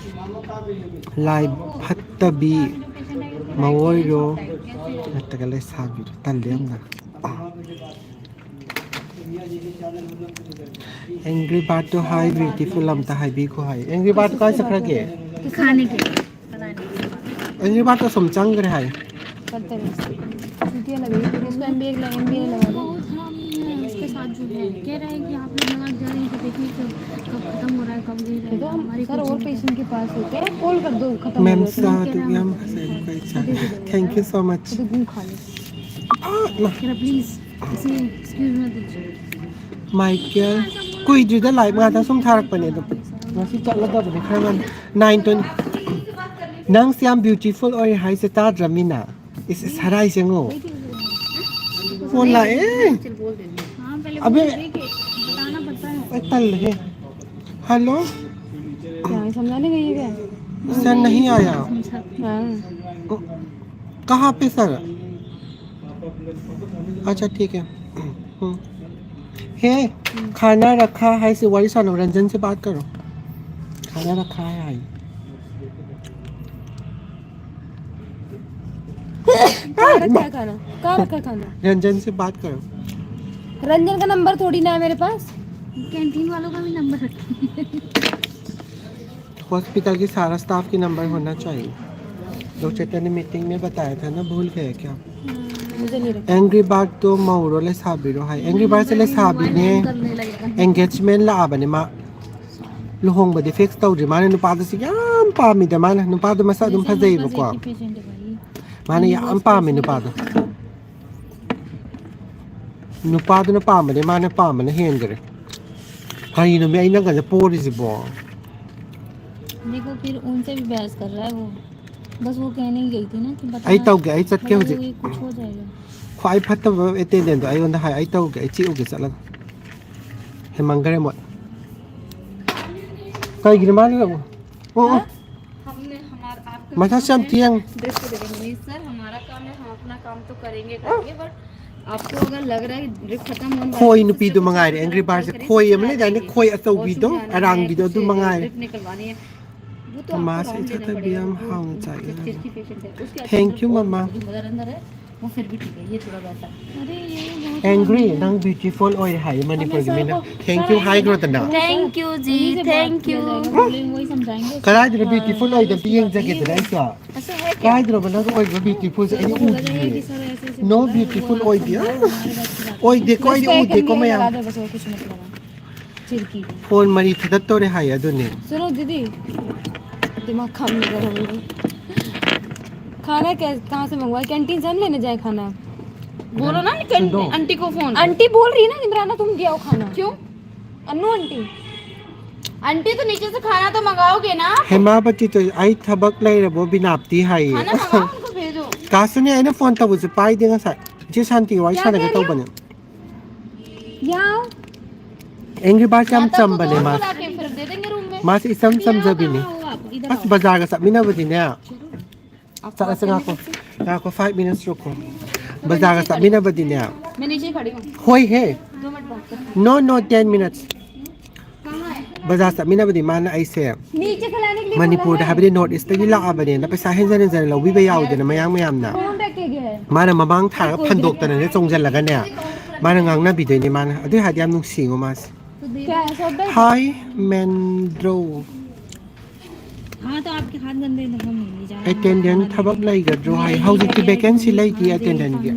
ꯂꯥꯏ ꯐꯠꯇꯕꯤ ꯃꯑꯣꯏꯔꯣ ꯅꯠꯇ꯭ꯔꯒ ꯂꯩꯁꯥꯕꯤꯔꯣ? ꯇꯜꯂꯦ ꯌꯥꯝꯅ꯫ ꯑꯦꯡꯒ꯭ꯔꯤ ꯕꯥꯔꯠꯇꯣ ꯍꯥꯏ ꯕ꯭ꯌꯨꯇꯤꯐꯨꯜ ꯑꯝꯇ ꯍꯥꯏꯕꯤꯈꯣ ꯍꯥꯏ꯫ ꯑꯦꯡꯒ꯭ꯔꯤ ꯕꯥꯔꯠꯇꯣ ꯀꯥꯏ ꯆꯠꯈ꯭ꯔꯒꯦ? खाने के लिए। पता नहीं। ꯑꯦꯡꯒ꯭ꯔꯤ ꯕꯥꯔꯠꯇꯣ ꯁꯨꯝ ꯆꯪꯈ꯭ꯔꯦ ꯍꯥꯏ꯫ करते रहे। चूतिया लग रही है, इसको एमबीए लगा, एमबीए लगा दो। बहुत हरामी है, इसके साथ जो है। कह रहा है कि आप लोग लगा जा रहे हैं, तो देखिए कब, कब खत्म हो रहा है, कब दे रहे हैं। तो हम हमारी सर और पेशेंट के पास होते हैं, कॉल कर दो, खत्म हो मैम जाते हैं। सा तो हम। Thank you so much. तो घूम खा लो। ꯀꯩꯅꯣ, please, ꯏꯆꯦ, excuse me, ꯑꯗꯨꯝ꯫ ꯃꯥꯏꯀꯦꯜ, ꯀꯨꯏꯗ꯭ꯔꯤꯗ, ꯂꯥꯏꯚ ꯉꯥꯛꯇ ꯁꯨꯝ ꯊꯥꯔꯛꯄꯅꯦ ꯑꯗꯣ꯫ ꯉꯁꯤ ꯆꯠꯂꯗꯕꯅꯦ ꯈꯔ ꯉꯟꯅ꯫ Nine twenty꯫ ꯅꯪꯁꯦ ꯌꯥꯝ ꯕ꯭ꯌꯨꯇꯤꯐꯨꯜ ꯑꯣꯏ ꯍꯥꯏꯁꯦ ꯇꯥꯗ꯭ꯔꯃꯤꯅ? ꯏꯁ, ꯏꯁ, ꯍꯔꯥꯏꯁꯦ ꯉꯣ꯫ ꯐꯣꯟ ꯂꯥꯛꯑꯦ꯫ हाँ, पहले ꯑꯕꯦ꯫ बोल दे कि बताना पड़ता है। ꯑꯩ ꯇꯜꯂꯦꯍꯦ꯫ ꯍꯜꯂꯣ꯫ क्या है, समझाने गई है क्या? सर नहीं आया। हाँ। कहाँ पे सर? अच्छा, ठीक है। हम्म। हे, खाना रखा है से वही सानो, रंजन से बात करो। खाना रखा है। कहाँ रखा है खाना? कहाँ रखा है खाना? रंजन से बात करो। रंजन का नंबर थोड़ी ना है मेरे पास। कैंटीन वालों का भी नंबर रखा है। हॉस्पिटल की सारा स्टाफ की नंबर होना चाहिए। जो चेतन ने मीटिंग में बताया था ना, भूल गए क्या? मुझे नहीं रखा। Angry Bird तो ꯃꯧꯔꯣ ꯂꯩꯁꯥꯕꯤꯔꯣ ꯍꯥꯏ꯫ Angry Bird ꯁꯦ ꯂꯩꯁꯥꯕꯤꯅꯦ꯫ Engagement ꯂꯥꯛꯑꯕꯅꯦ ꯃꯥ꯫ ꯂꯨꯍꯣꯡꯕꯗꯤ ꯐꯤꯛꯁ ꯇꯧꯗ꯭ꯔꯤ꯫ ꯃꯥꯅ ꯅꯨꯄꯥꯗꯣ ꯁꯤ ꯌꯥꯝ ꯄꯥꯝꯃꯤꯗ ꯃꯥꯅ꯫ ꯅꯨꯄꯥꯗꯣ ꯃꯁꯛ ꯑꯗꯨꯝ ꯐꯖꯩꯕꯀꯣ꯫ ꯃꯥꯅ ꯌꯥꯝ ꯄꯥꯝꯃꯤ ꯅꯨꯄꯥꯗꯣ꯫ ꯅꯨꯄꯥꯗꯨꯅ ꯄꯥꯝꯕꯅꯦ ꯃꯥꯅ ꯄꯥꯝꯕꯅ ꯍꯦꯟꯈ꯭ꯔꯦ꯫ ꯀꯔꯤꯅꯣꯃꯤ ꯑꯩ ꯅꯪꯒꯁꯦ ꯄꯣꯔꯤꯁꯤꯕꯣ? देखो फिर उनसे भी बहस कर रहा है वो। बस वो कहने ही गई थी ना कि बता, ꯑꯩ ꯇꯧꯒꯦ, ꯑꯩ ꯆꯠꯀꯦ ꯍꯧꯖꯤꯛ꯫ ये कुछ हो जाएगा। ꯈ꯭ꯋꯥꯏ ꯐꯠꯇꯕ ꯑꯦꯇꯦꯟꯗꯦꯟꯗꯣ ꯑꯩꯉꯣꯟꯗ ꯍꯥꯏ꯫ ꯑꯩ ꯇꯧꯒꯦ, ꯑꯩ ꯆꯤꯛꯎꯒꯦ ꯆꯠꯂꯒ꯫ ꯍꯦꯃꯟꯈ꯭ꯔꯦ ꯃꯣꯏ꯫ ꯀꯩꯒꯤꯅꯣ ꯃꯥꯅ ꯑꯣ, ꯑꯣ꯫ हमने हमारा आपका ꯃꯁꯥꯁꯨ ꯌꯥꯝ ꯊꯦꯡ꯫ ड्रिप को देखेंगे नहीं सर, हमारा काम है, हम अपना काम तो करेंगे, करेंगे, but आपको अगर लग रहा है ड्रिप खत्म होने वाली है, ꯈꯣꯏ तो ꯅꯨꯄꯤꯗꯨ ꯃꯉꯥꯏꯔꯦ, Angry Bird ꯁꯦ ꯈꯣꯏ ꯑꯃ ꯂꯩꯗꯥꯏꯅꯦ, ꯈꯣꯏ ꯑꯆꯧꯕꯤꯗꯣ, ꯑꯔꯥꯡꯕꯤꯗꯣ, ꯑꯗꯨ ꯃꯉꯥꯏꯔꯦ꯫ ड्रिप निकलवानी है, वो तो आपको ꯃꯃꯥꯁꯦ राउंड देना ꯏꯆꯠꯇꯕꯤ ꯄड़ेगा, ꯌꯥꯝ वो ꯍꯥꯎꯅ ꯆꯥꯏꯌꯦ꯫ सिर की पेशेंट है, उसके Thank you, ꯃꯃꯥ꯫ अंदर है, वो फिर भी ठीक है, ये थोड़ा वैसा। अरे, ये बहुत Angry, ꯅꯪ beautiful ꯑꯣꯏꯔꯦ ꯍꯥꯏꯌꯦ ꯃꯅꯤꯄꯨꯔꯒꯤ ꯃꯤꯅ꯫ Thank you ꯍꯥꯏꯈ꯭ꯔꯣꯗꯅ꯫ Thank you ji, thank you। ꯀꯗꯥꯏꯗꯅꯣ beautiful ꯑꯣꯏꯗꯣ ꯑꯝꯇ ꯌꯦꯡꯖꯒꯦꯗꯅ ꯑꯩꯁꯨ꯫ ꯀꯗꯥꯏꯗꯅꯣꯕ ꯅꯪ ꯑꯣꯏꯕ beautiful ꯁꯦ ꯑꯩ ꯎꯗꯤꯌꯦ꯫ No beautiful ꯑꯣꯏꯗꯦ꯫ ꯑꯣꯏꯗꯦꯀꯣ, ꯑꯩꯗꯤ ꯎꯗꯦꯀꯣ ꯃꯌꯥꯝ꯫ चिरकी। फोन ꯃꯔꯤ ꯊꯗꯠꯇꯧꯔꯦ ꯍꯥꯏꯌꯦ ꯑꯗꯨꯅꯦ꯫ सुनो दीदी, दिमाग काम नहीं कर रहा मेरा। खाना क्या, कहाँ से मंगवाए? कैंटीन से हम लेने जाए खाना? बोलो ना, कैं-, सुनो। आंटी को फोन। आंटी बोल रही है ना, इमराना तुम दिया हो खाना। क्यों? अन्नू आंटी। आंटी तो नीचे से खाना तो मंगाओगे ना आप? ꯍꯦꯃꯥꯄꯇꯤ ꯇꯧ, ꯑꯩ ꯊꯕꯛ ꯂꯩꯔꯕꯣ ꯕꯤꯅꯥꯞꯇꯤ ꯍꯥꯏꯌꯦ꯫ खाना मंगाओ, उनको भेजो। ꯀꯥꯁꯨꯅꯦ ꯑꯩꯅ ꯐꯣꯟ ꯇꯧꯕꯁꯨ ꯄꯥꯏꯗꯦ ꯉꯁꯥꯏ꯫ ꯏꯆꯦ ꯁꯥꯟꯇꯤꯒ ꯋꯥꯔꯤ क्या ꯁꯥꯟꯅꯒꯦ कह रही हो? ꯇꯧꯕꯅꯦ꯫ ꯌꯥꯎ꯫ Angry Bird ꯌꯥꯝ ꯆꯝꯕꯅꯦ ꯃꯥꯁꯦ꯫ ꯃꯥꯁꯦ ꯏꯆꯝ ꯆꯝꯖꯕꯤꯅꯦ꯫ ꯑꯁ, ꯕꯖꯥꯔꯒ ꯆꯠꯃꯤꯟꯅꯕꯗꯤꯅꯦ꯫ ꯆꯠꯂꯁꯦ, ꯉꯥꯏꯈꯣ꯫ ꯉꯥꯏꯈꯣ, five minutes ꯉꯥꯏꯈꯣ꯫ ꯕꯖꯥꯔꯒ ꯆꯠꯃꯤꯟꯅꯕꯗꯤꯅꯦ꯫ मैं नीचे खड़ी हूँ। ꯍꯣꯏ ꯍꯦ꯫ दो मिनट बात कर। No, no, ten minutes. ꯕꯖꯥꯔ ꯆꯠꯃꯤꯟꯅꯕꯗꯤ ꯃꯥꯅ ꯑꯩꯁꯦ नीचे से लाने के लिए बोला ꯃꯅꯤꯄꯨꯔꯗ है। ꯍꯥꯏꯕꯗꯤ ꯅꯣꯔꯠ ꯏꯁꯇꯒꯤ ꯂꯥꯛꯑꯕꯅꯦꯅ ꯄꯩꯁꯥ ꯍꯦꯟꯖꯟ ꯍꯦꯟꯖꯟꯅ ꯂꯧꯕꯤꯕ ꯌꯥꯎꯗꯅ ꯃꯌꯥꯝ ꯃꯌꯥꯝꯅ꯫ कौन रखेगा? ꯃꯥꯅ ꯃꯃꯥꯡ ꯊꯥꯔꯒ ꯐꯟꯗꯣꯛꯇꯅꯅꯦ ꯆꯣꯡꯁꯤꯜꯂꯒꯅꯦ ꯃꯥꯅ ꯉꯥꯡꯅꯕꯤꯗꯣꯏꯅꯦ ꯃꯥꯅ꯫ ꯑꯗꯨꯏ ꯍꯥꯏꯔꯗꯤ ꯌꯥꯝ ꯅꯨꯡꯁꯤꯉꯣ ꯃꯥꯁꯦ꯫ क्या है, सब है? ꯍꯥꯏ ꯃꯦꯟꯗ꯭ꯔꯣ꯫ हाँ, तो आपके हाथ गंदे हैं, तो हम नहीं जाएंगे। ꯑꯦꯇꯦꯟꯗꯦꯟ ꯊꯕꯛ ꯂꯩꯒꯗ꯭ꯔꯣ ꯍꯥꯏ꯫ ꯍꯧꯖꯤꯛꯇꯤ ꯚꯦꯀꯦꯟꯁꯤ ꯂꯩꯇꯦ ꯑꯦꯇꯦꯟꯗꯦꯟꯒꯤ꯫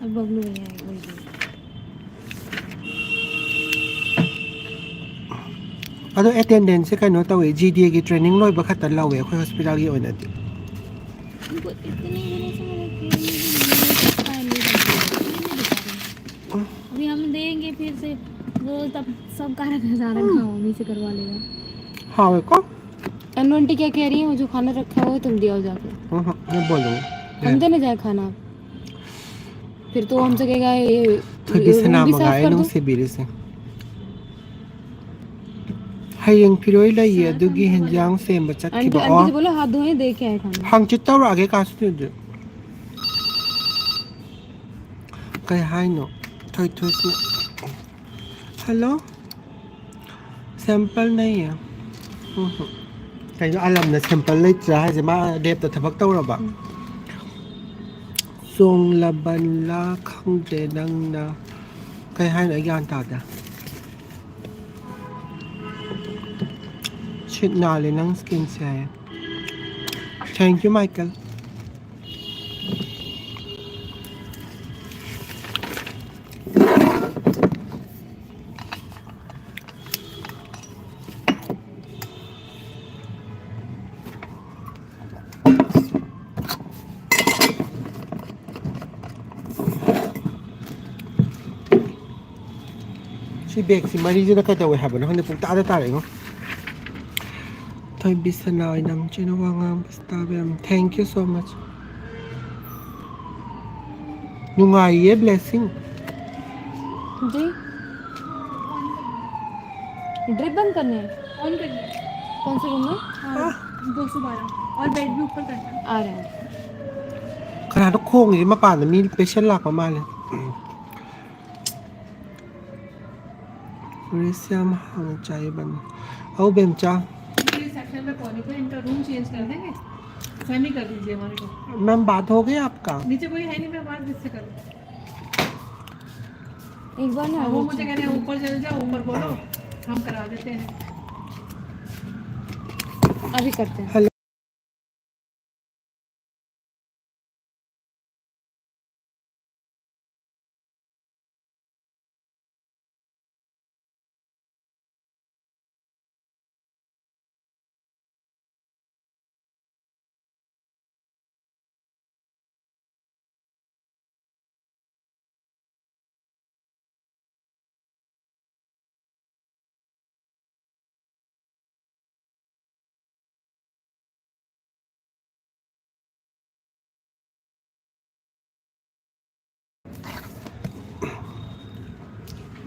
अब बबलू भैया है, कोई भी। ꯑꯗꯣ ꯑꯦꯇꯦꯟꯗꯦꯟꯁꯁꯦ ꯀꯩꯅꯣ ꯇꯧꯋꯦ, ꯖꯤꯗꯤꯑꯦꯒꯤ ꯇ꯭ꯔꯦꯅꯤꯡ ꯂꯣꯏꯕ ꯈꯛꯇ ꯂꯧꯋꯦ ꯑꯩꯈꯣꯏ ꯍꯣꯁꯄꯤꯇꯥꯜꯒꯤ ꯑꯣꯏꯅꯗꯤ꯫ उनको इतने दिनों से मैंने ट्रेनिंग भी नहीं दी, पहले भी नहीं दी, अभी हम देंगे फिर से, वो तब सब कारक हजारा खाओ, वहीं से करवा लेगा। हाँ, देखो। एन ट्वेंटी क्या कह रही है, वो जो खाना रखा हुआ है, तुम दिया हो जाके। हाँ, हाँ, मैं बोलूँगा। हम देने जाए खाना? फिर तो हमसे कहेगा, ये थोड़ी रूम भी साफ कर दो। ꯅꯨꯡꯁꯤꯕꯤꯔꯤꯁꯦ꯫ ꯍꯌꯦꯡ ꯐꯤꯔꯣꯏ ꯂꯩꯌꯦ, ꯑꯗꯨꯒꯤ ꯍꯦꯟꯖꯥꯡ ꯁꯦꯝꯕ ꯆꯠꯈꯤꯕ꯫ आंटी, आंटी से बोलो, हाथ धोए, दे के आए खाना। ꯍꯪꯆꯤꯠ ꯇꯧꯔꯛꯑꯒꯦ ꯀꯥꯁꯇꯨꯗꯤ꯫ ꯀꯩ ꯍꯥꯏꯅꯣ? ꯊꯣꯏ ꯊꯣꯏꯁꯤꯅ꯫ ꯍꯜꯂꯣ? ꯁꯦꯝꯄꯜ ꯂꯩꯌꯦ꯫ ꯎꯝ꯫ ꯀꯩꯅꯣ, ꯑꯂꯝꯅ ꯁꯦꯝꯄꯜ ꯂꯩꯇ꯭ꯔꯥ ꯍꯥꯏꯁꯦ? ꯃꯥ ꯂꯦꯞꯇ ꯊꯕꯛ ꯇꯧꯔꯕ? ꯎꯝ꯫ ꯆꯣꯡꯂꯕꯟꯂ ꯈꯪꯗ꯭ꯔꯦ ꯅꯪꯅ꯫ ꯀꯩ ꯍꯥꯏꯅꯣ? ꯑꯩ ꯒ꯭ꯌꯥꯟ ꯇꯥꯗꯦ꯫ ꯁꯤꯠ ꯅꯥꯜꯂꯦ ꯅꯪ ꯁ꯭ꯀꯤꯟꯁꯦ ꯍꯥꯏꯌꯦ꯫ Thank you, Michael. ꯁꯤ ꯕꯦꯒꯁꯤ ꯃꯔꯤꯁꯤꯅ ꯀꯩꯗꯧꯋꯦ ꯍꯥꯏꯕꯅꯣ ꯈꯪꯗꯦ, ꯄꯨꯡꯇꯥꯗ ꯇꯥꯔꯛꯏꯉꯣ꯫ ꯊꯣꯏꯕꯤ ꯁꯅꯥ ꯑꯣꯏꯅ ꯆꯦꯅ ꯋꯥ ꯉꯥꯡꯕꯁꯤ ꯇꯥꯕ ꯌꯥꯝ, thank you so much. ꯅꯨꯡꯉꯥꯏꯌꯦ, blessing. जी। ड्रिप बंद करने हैं? ऑन करने हैं। कौन से रूम में? हाँ, दो सौ बारह। और बेड भी ऊपर करना। आ रहे हैं। ꯀꯅꯥꯅꯣ ꯈꯣꯡꯉꯤꯁꯦ? ꯃꯄꯥꯟꯗ ꯃꯤ ꯄꯦꯁꯦꯟ ꯂꯥꯛꯄ ꯃꯥꯜꯂꯦ꯫ ꯔꯤꯁ ꯌꯥꯝ ꯍꯥꯎꯅ ꯆꯥꯏ ꯕꯟ꯫ ꯑꯧ ꯕꯦꯝꯆꯥ꯫ ये सेक्शन में कौन है? इनका रूम चेंज कर देंगे। सैमी कर दीजिए हमारे को। मैम, बात हो गई आपका? नीचे कोई है नहीं, मैं बात किससे करूँ? एक बार ना हाँ, वो मुझे कह रहे हैं, "ऊपर चले जाओ, ऊपर बोलो, हम करा देते हैं।" अभी करते हैं। हेलो।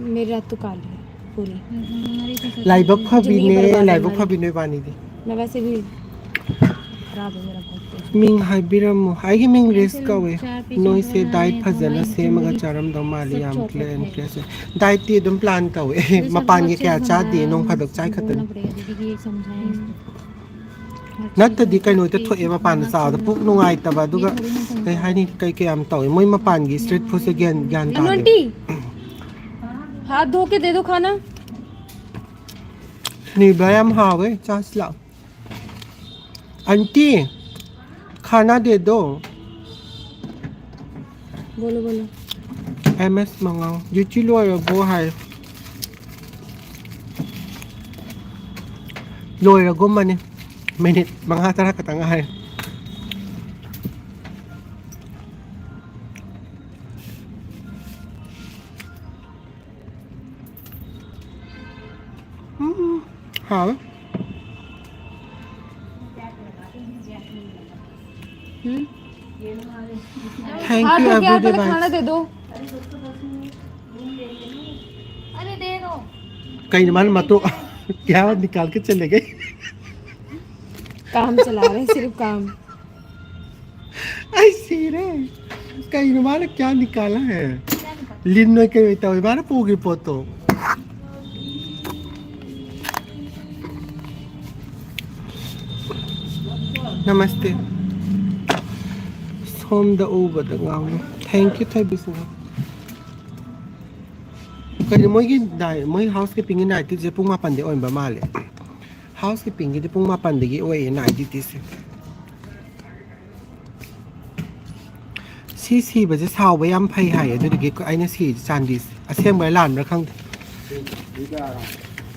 मेरा तो काली है पूरी। ꯂꯥꯏꯕꯛ ꯐꯕꯤꯅꯦ, ꯂꯥꯏꯕꯛ ꯐꯕꯤꯅꯦ ꯏꯕꯥꯅꯤꯗꯤ꯫ मैं वैसे भी खराब है मेरा बहुत। ꯃꯤꯡ ꯍꯥꯏꯕꯤꯔꯝꯃꯣ꯫ ꯑꯩꯒꯤ ꯃꯤꯡ ꯔꯤꯁ ꯀꯧꯋꯦ꯫ ꯅꯣꯏꯁꯦ ꯗꯥꯏꯠ ꯐꯖꯅ ꯁꯦꯝꯃꯒ ꯆꯥꯔꯝꯗꯧ ꯃꯥꯜꯂꯤ, ꯌꯥꯝ ꯀ꯭ꯂꯤꯌꯔ ꯑꯦꯟ ꯀ꯭ꯂꯤꯌꯔꯁꯦ꯫ ꯗꯥꯏꯠꯇꯤ ꯑꯗꯨꯝ ꯄ꯭ꯂꯥꯟ ꯇꯧꯋꯦ꯫ ꯃꯄꯥꯟꯒꯤ ꯀꯌꯥ ꯆꯥꯗꯦ, ꯅꯣꯡ ꯐꯥꯗꯣꯛ ꯆꯥꯏ ꯈꯛꯇꯅꯤ꯫ ꯅꯠꯇꯗꯤ ꯀꯩꯅꯣ ꯍꯦꯛꯇ ꯊꯣꯛꯑꯦ ꯃꯄꯥꯟꯗ ꯆꯥꯕꯗ ꯄꯨꯛ ꯅꯨꯡꯉꯥꯏꯇꯕ, ꯑꯗꯨꯒ ꯀꯩ ꯍꯥꯏꯅꯤ, ꯀꯩ ꯀꯌꯥꯝ ꯇꯧꯋꯦ ꯃꯣꯏ ꯃꯄꯥꯟꯒꯤ ꯏꯁꯇ꯭ꯔꯤꯠ ꯐꯨꯗꯁꯦ ꯒ꯭ꯌꯥꯟ ꯒ꯭ꯌꯥꯟ ꯇꯥꯗꯦ꯫ आंटी, हाथ धो के दे दो खाना। ꯅꯤꯕ ꯌꯥꯝ ꯍꯥꯎꯋꯦ, ꯆꯥꯁꯤ ꯂꯥꯛꯑꯣ꯫ आंटी, खाना दे दो। बोलो, बोलो। ꯑꯦꯝ ꯑꯦꯁ ꯃꯉꯥꯡ, ꯗ꯭ꯌꯨꯇꯤ ꯂꯣꯏꯔꯕꯣ ꯍꯥꯏ꯫ ꯂꯣꯏꯔꯒꯨꯝꯕꯅꯤ꯫ ꯃꯤꯅꯤꯠ ꯃꯉꯥ ꯇꯔꯥ ꯈꯛꯇꯪ ꯉꯥꯏꯔꯦ꯫ ꯎꯝ, ꯍꯥꯎꯋꯦ꯫ हम्म? Thank हाथ you धो के आओ, everyday पहले खाना vibes। दे दो। अरे दे दो। ꯀꯩꯅꯣ ꯃꯥꯅ ꯃꯇꯣ-, क्या निकाल के चले गए? काम चला रहे हैं, सिर्फ काम। ꯑꯩ ꯁꯤꯔꯦ꯫ ꯀꯩꯅꯣ ꯃꯥꯅ क्या निकाला है? ꯂꯤꯟ ꯑꯣꯏ ꯀꯩ ꯑꯣꯏ ꯇꯧꯏ ꯃꯥꯅ ꯄꯨꯈ꯭ꯔꯤ ꯄꯣꯠꯇꯣ꯫ ꯅꯃꯁꯇꯦ꯫ ꯁꯣꯝꯗ ꯎꯕꯗ ꯉꯥꯎꯅꯤ꯫ Thank you, ꯊꯣꯏꯕꯤꯁꯅꯥ꯫ ꯀꯩꯅꯣ ꯃꯣꯏꯒꯤ ꯗꯥꯏ-, ꯃꯣꯏ ꯍꯥꯎꯁ ꯀꯤꯄꯤꯡꯒꯤ ꯅꯥꯏꯠꯇꯤꯁꯦ ꯄꯨꯡ ꯃꯥꯄꯟꯗꯩ ꯑꯣꯏꯕ ꯃꯥꯜꯂꯦ꯫ ꯍꯥꯎꯁ ꯀꯤꯄꯤꯡꯒꯤꯗꯤ ꯄꯨꯡ ꯃꯥꯄꯟꯗꯒꯤ ꯑꯣꯏꯌꯦ ꯅꯥꯏꯠ ꯗ꯭ꯌꯨꯇꯤꯁꯦ꯫ ꯁꯤ ꯁꯤꯕꯁꯦ ꯁꯥꯎꯕ ꯌꯥꯝ ꯐꯩ ꯍꯥꯏ, ꯑꯗꯨꯗꯨꯒꯤ ꯑꯩꯅ ꯁꯤꯔꯤꯁꯦ ꯆꯥꯟꯗꯤꯁꯦ꯫ ꯑꯁꯦꯡꯕ꯭ꯔꯥ ꯂꯥꯟꯕ꯭ꯔꯥ ꯈꯪꯗꯦ꯫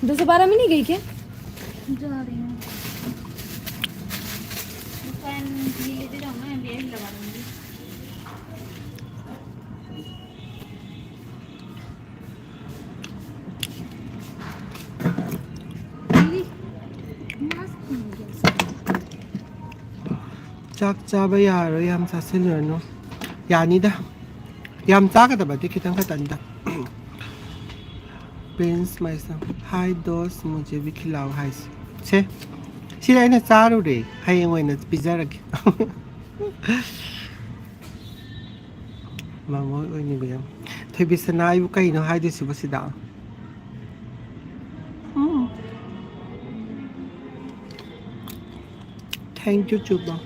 दस बारह में नहीं गई क्या? जा रही हूँ। दुकान ये दे दो ना, ये लगा दूंगी। ꯆꯥꯛ ꯆꯥꯕ ꯌꯥꯔꯣꯏ, ꯌꯥꯝ ꯆꯥꯁꯤꯜꯂꯨꯔꯅꯨ꯫ ꯌꯥꯅꯤꯗ꯫ ꯌꯥꯝ ꯆꯥꯒꯗꯕꯗꯤ ꯈꯤꯇꯪ ꯈꯛꯇꯅꯤꯗ꯫ प्रिंस माय सन, हाय दोस्त, मुझे भी खिलाओ ꯍꯥꯏꯁꯦ꯫ ꯁꯦ, ꯁꯤꯗ ꯑꯩꯅ ꯆꯥꯔꯨꯔꯦ, ꯍꯌꯦꯡ ꯑꯣꯏꯅ ꯄꯤꯖꯔꯒꯦ꯫ ꯃꯃꯣꯏ ꯑꯣꯏꯅꯤꯡꯕ ꯌꯥꯝ꯫ ꯊꯣꯏꯕꯤꯁꯅꯥ ꯑꯩꯕꯨ ꯀꯩꯅꯣ ꯍꯥꯏꯗꯣꯏꯁꯤꯕꯨ ꯁꯤꯗ? ꯎꯝ꯫ Thank you, ꯆꯨꯕ꯫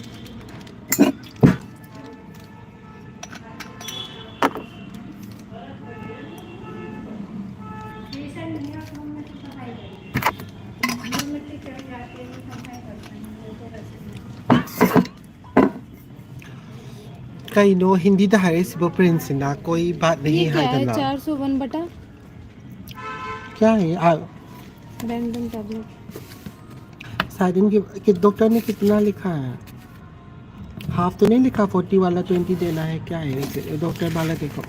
ꯀꯩꯅꯣ ꯍꯤꯟꯗꯤꯗ ꯍꯥꯏꯔꯛꯏꯁꯤꯕꯣ ꯄ꯭ꯔꯤꯟꯁꯤꯅ? कोई बात नहीं ये क्या है? है ना। चार सौ वन बटा? क्या है? आ, रैंडम टैबलेट। शायद इनके, कि डॉक्टर ने कितना लिखा है? हाफ तो नहीं लिखा, फोर्टी वाला ट्वेंटी देना है, क्या है इसे? डॉक्टर वाला देखो।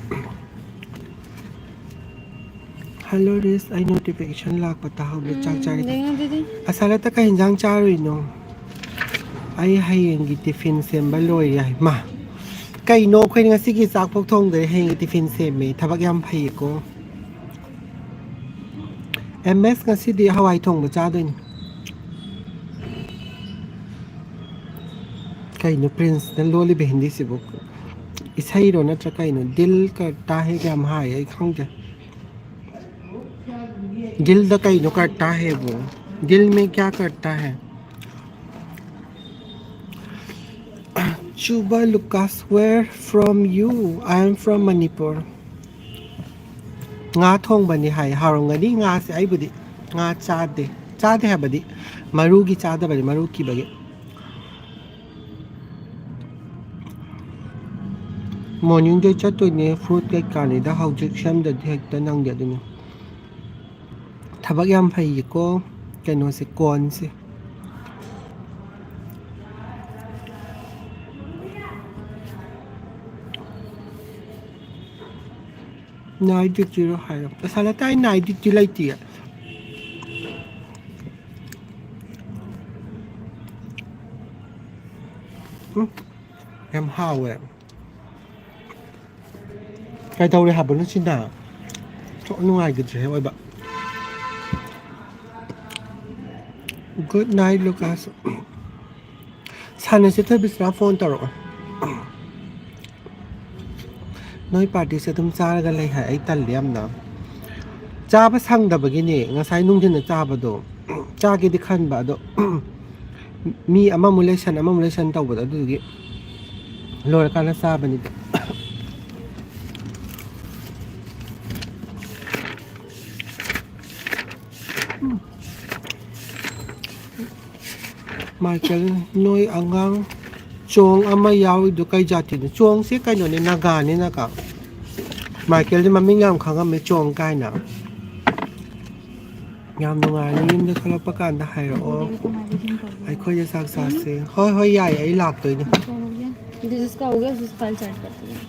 हेलो ꯔꯤꯁ, ꯑꯩ ꯅꯣꯇꯤꯐꯤꯀꯦꯁꯟ ꯂꯥꯛꯄ ꯇꯥꯍꯧꯗꯦ꯫ ꯆꯥꯛ ꯆꯥꯔꯤ꯫ ꯎꯝ, ꯌꯦꯡꯉꯣ ꯑꯗꯨꯗꯤ꯫ ꯑꯁꯥꯂꯇ ꯀꯩ ꯌꯦꯟꯖꯥꯡ ꯆꯥꯔꯨꯏꯅꯣ? ꯑꯩ ꯍꯌꯦꯡꯒꯤ ꯇꯤꯐꯤꯟ ꯁꯦꯝꯕ ꯂꯣꯏꯔꯦ ꯍꯥꯏ꯫ ꯃꯥ, ꯀꯩꯅꯣ ꯑꯩꯈꯣꯏꯅ ꯉꯁꯤꯒꯤ ꯆꯥꯛꯐꯥꯎ ꯊꯣꯡꯗ꯭ꯔꯦ, ꯍꯌꯦꯡꯒꯤ ꯇꯤꯐꯤꯟ ꯁꯦꯝꯃꯦ꯫ ꯊꯕꯛ ꯌꯥꯝ ꯐꯩꯌꯦꯀꯣ꯫ ꯑꯦꯝ ꯑꯦꯁ ꯉꯁꯤꯗꯤ ꯍꯋꯥꯏ ꯊꯣꯡꯕ ꯆꯥꯗꯣꯏꯅꯤ꯫ ꯀꯩꯅꯣ ꯄ꯭ꯔꯤꯟꯁꯅ ꯂꯣꯜꯂꯤꯕ ꯍꯤꯟꯗꯤꯁꯤꯕꯨ? ꯏꯁꯩꯔꯣ ꯅꯠꯇ꯭ꯔ ꯀꯩꯅꯣ? ꯗꯤꯜ ꯀꯔꯇꯥ ꯍꯦ ꯀꯌꯥꯝ ꯍꯥꯏ, ꯑꯩ ꯈꯪꯗꯦ꯫ ꯗꯤꯜꯗ ꯀꯩꯅꯣ ꯀꯔꯇꯥ ꯍꯦꯕꯨ? ꯗꯤꯜ ꯃꯦ ꯀꯌꯥ ꯀꯔꯇꯥ ꯍꯦ? ꯆꯨꯕ ꯂꯨꯀꯥꯁ, where from you? I am from Manipur. ꯉꯥ ꯊꯣꯡꯕꯅꯤ ꯍꯥꯏ꯫ ꯍꯥꯎꯔꯝꯒꯅꯤ ꯉꯥꯁꯦ꯫ ꯑꯩꯕꯨꯗꯤ ꯉꯥ ꯆꯥꯗꯦ꯫ ꯆꯥꯗꯦ ꯍꯥꯏꯕꯗꯤ ꯃꯔꯨꯒꯤ ꯆꯥꯗꯕꯅꯤ, ꯃꯔꯨ ꯀꯤꯕꯒꯤ꯫ ꯃꯣꯔꯅꯤꯡꯗꯩ ꯆꯠꯇꯣꯏꯅꯦ꯫ ꯐ꯭ꯔꯨꯠ ꯀꯩꯀꯥꯅꯤꯗ ꯍꯧꯖꯤꯛ ꯁꯦꯝꯗꯗꯤ ꯍꯦꯛꯇ ꯅꯪꯗꯦ ꯑꯗꯨꯅꯤ꯫ ꯊꯕꯛ ꯌꯥꯝ ꯐꯩꯌꯦꯀꯣ꯫ ꯀꯩꯅꯣꯁꯦ, ꯀꯣꯟꯁꯦ꯫ ꯅꯥꯏꯠ ꯗ꯭ꯌꯨꯇꯤꯔꯣ ꯍꯥꯏꯔꯣ? ꯄꯩꯁꯥ ꯂꯩꯇꯥꯏ, ꯅꯥꯏꯠ ꯗ꯭ꯌꯨꯇꯤ ꯂꯩꯇꯤꯌꯦ꯫ ꯎꯝ, ꯌꯥꯝ ꯍꯥꯎꯋꯦ꯫ ꯀꯩꯗꯧꯔꯦ ꯍꯥꯏꯕꯅꯣ ꯁꯤꯅ? ꯊꯣꯛ ꯅꯨꯡꯉꯥꯏꯈꯤꯗ꯭ꯔꯦ ꯑꯣꯏꯕ꯫ Good night, ꯂꯨꯀꯥꯁ꯫ ꯁꯥꯟꯅꯁꯤ ꯊꯣꯏꯕꯤꯁꯅꯥ, ꯐꯣꯟ ꯇꯧꯔꯛꯑꯣ꯫ ꯅꯣꯏ ꯄꯥꯔꯇꯤꯁꯦ ꯑꯗꯨꯝ ꯆꯥꯔꯒ ꯂꯩ ꯍꯥꯏ, ꯑꯩ ꯇꯜꯂꯦ ꯌꯥꯝꯅ꯫ ꯆꯥꯕ ꯁꯪꯗꯕꯒꯤꯅꯦ ꯉꯁꯥꯏ ꯅꯨꯡꯊꯤꯜꯗ ꯆꯥꯕꯗꯣ꯫ ꯆꯥꯒꯦꯗꯤ ꯈꯟꯕ ꯑꯗꯣ, ꯃꯤ ꯑꯃꯃꯨꯛ ꯂꯩꯁꯟ ꯑꯃꯃꯨꯛ ꯂꯩꯁꯟ ꯇꯧꯕꯗꯣ, ꯑꯗꯨꯗꯨꯒꯤ ꯂꯣꯏꯔꯀꯥꯟꯗ ꯆꯥꯕꯅꯤꯗ꯫ ꯃꯥꯏꯀꯦꯜ, ꯅꯣꯏ ꯑꯉꯥꯡ ꯆꯣꯡ ꯑꯃ ꯌꯥꯎꯔꯤꯗꯣ ꯀꯩ ꯖꯥꯇꯤꯅꯣ? ꯆꯣꯡꯁꯦ ꯀꯩꯅꯣꯅꯦ, ꯅꯥꯒꯥꯅꯦ, ꯅꯥꯒꯥ꯫ ꯃꯥꯏꯀꯦꯜꯗꯤ ꯃꯃꯤꯡ ꯌꯥꯝ ꯈꯪꯉꯝꯃꯦ, ꯆꯣꯡ ꯀꯥꯏꯅ꯫ ꯌꯥꯝ ꯅꯨꯡꯉꯥꯏꯔꯦ, ꯌꯨꯝꯗ ꯊꯣꯛꯂꯛꯄ ꯀꯥꯟꯗ ꯍꯥꯏꯔꯛꯑꯣ, ꯑꯩꯈꯣꯏꯗ ꯆꯥꯛ ꯆꯥꯁꯦ꯫ ꯍꯣꯏ, ꯍꯣꯏ, ꯌꯥꯏꯌꯦ, ꯑꯩ ꯂꯥꯛꯇꯣꯏꯅꯦ꯫ जिसका हो गया उसका सेट करते हैं।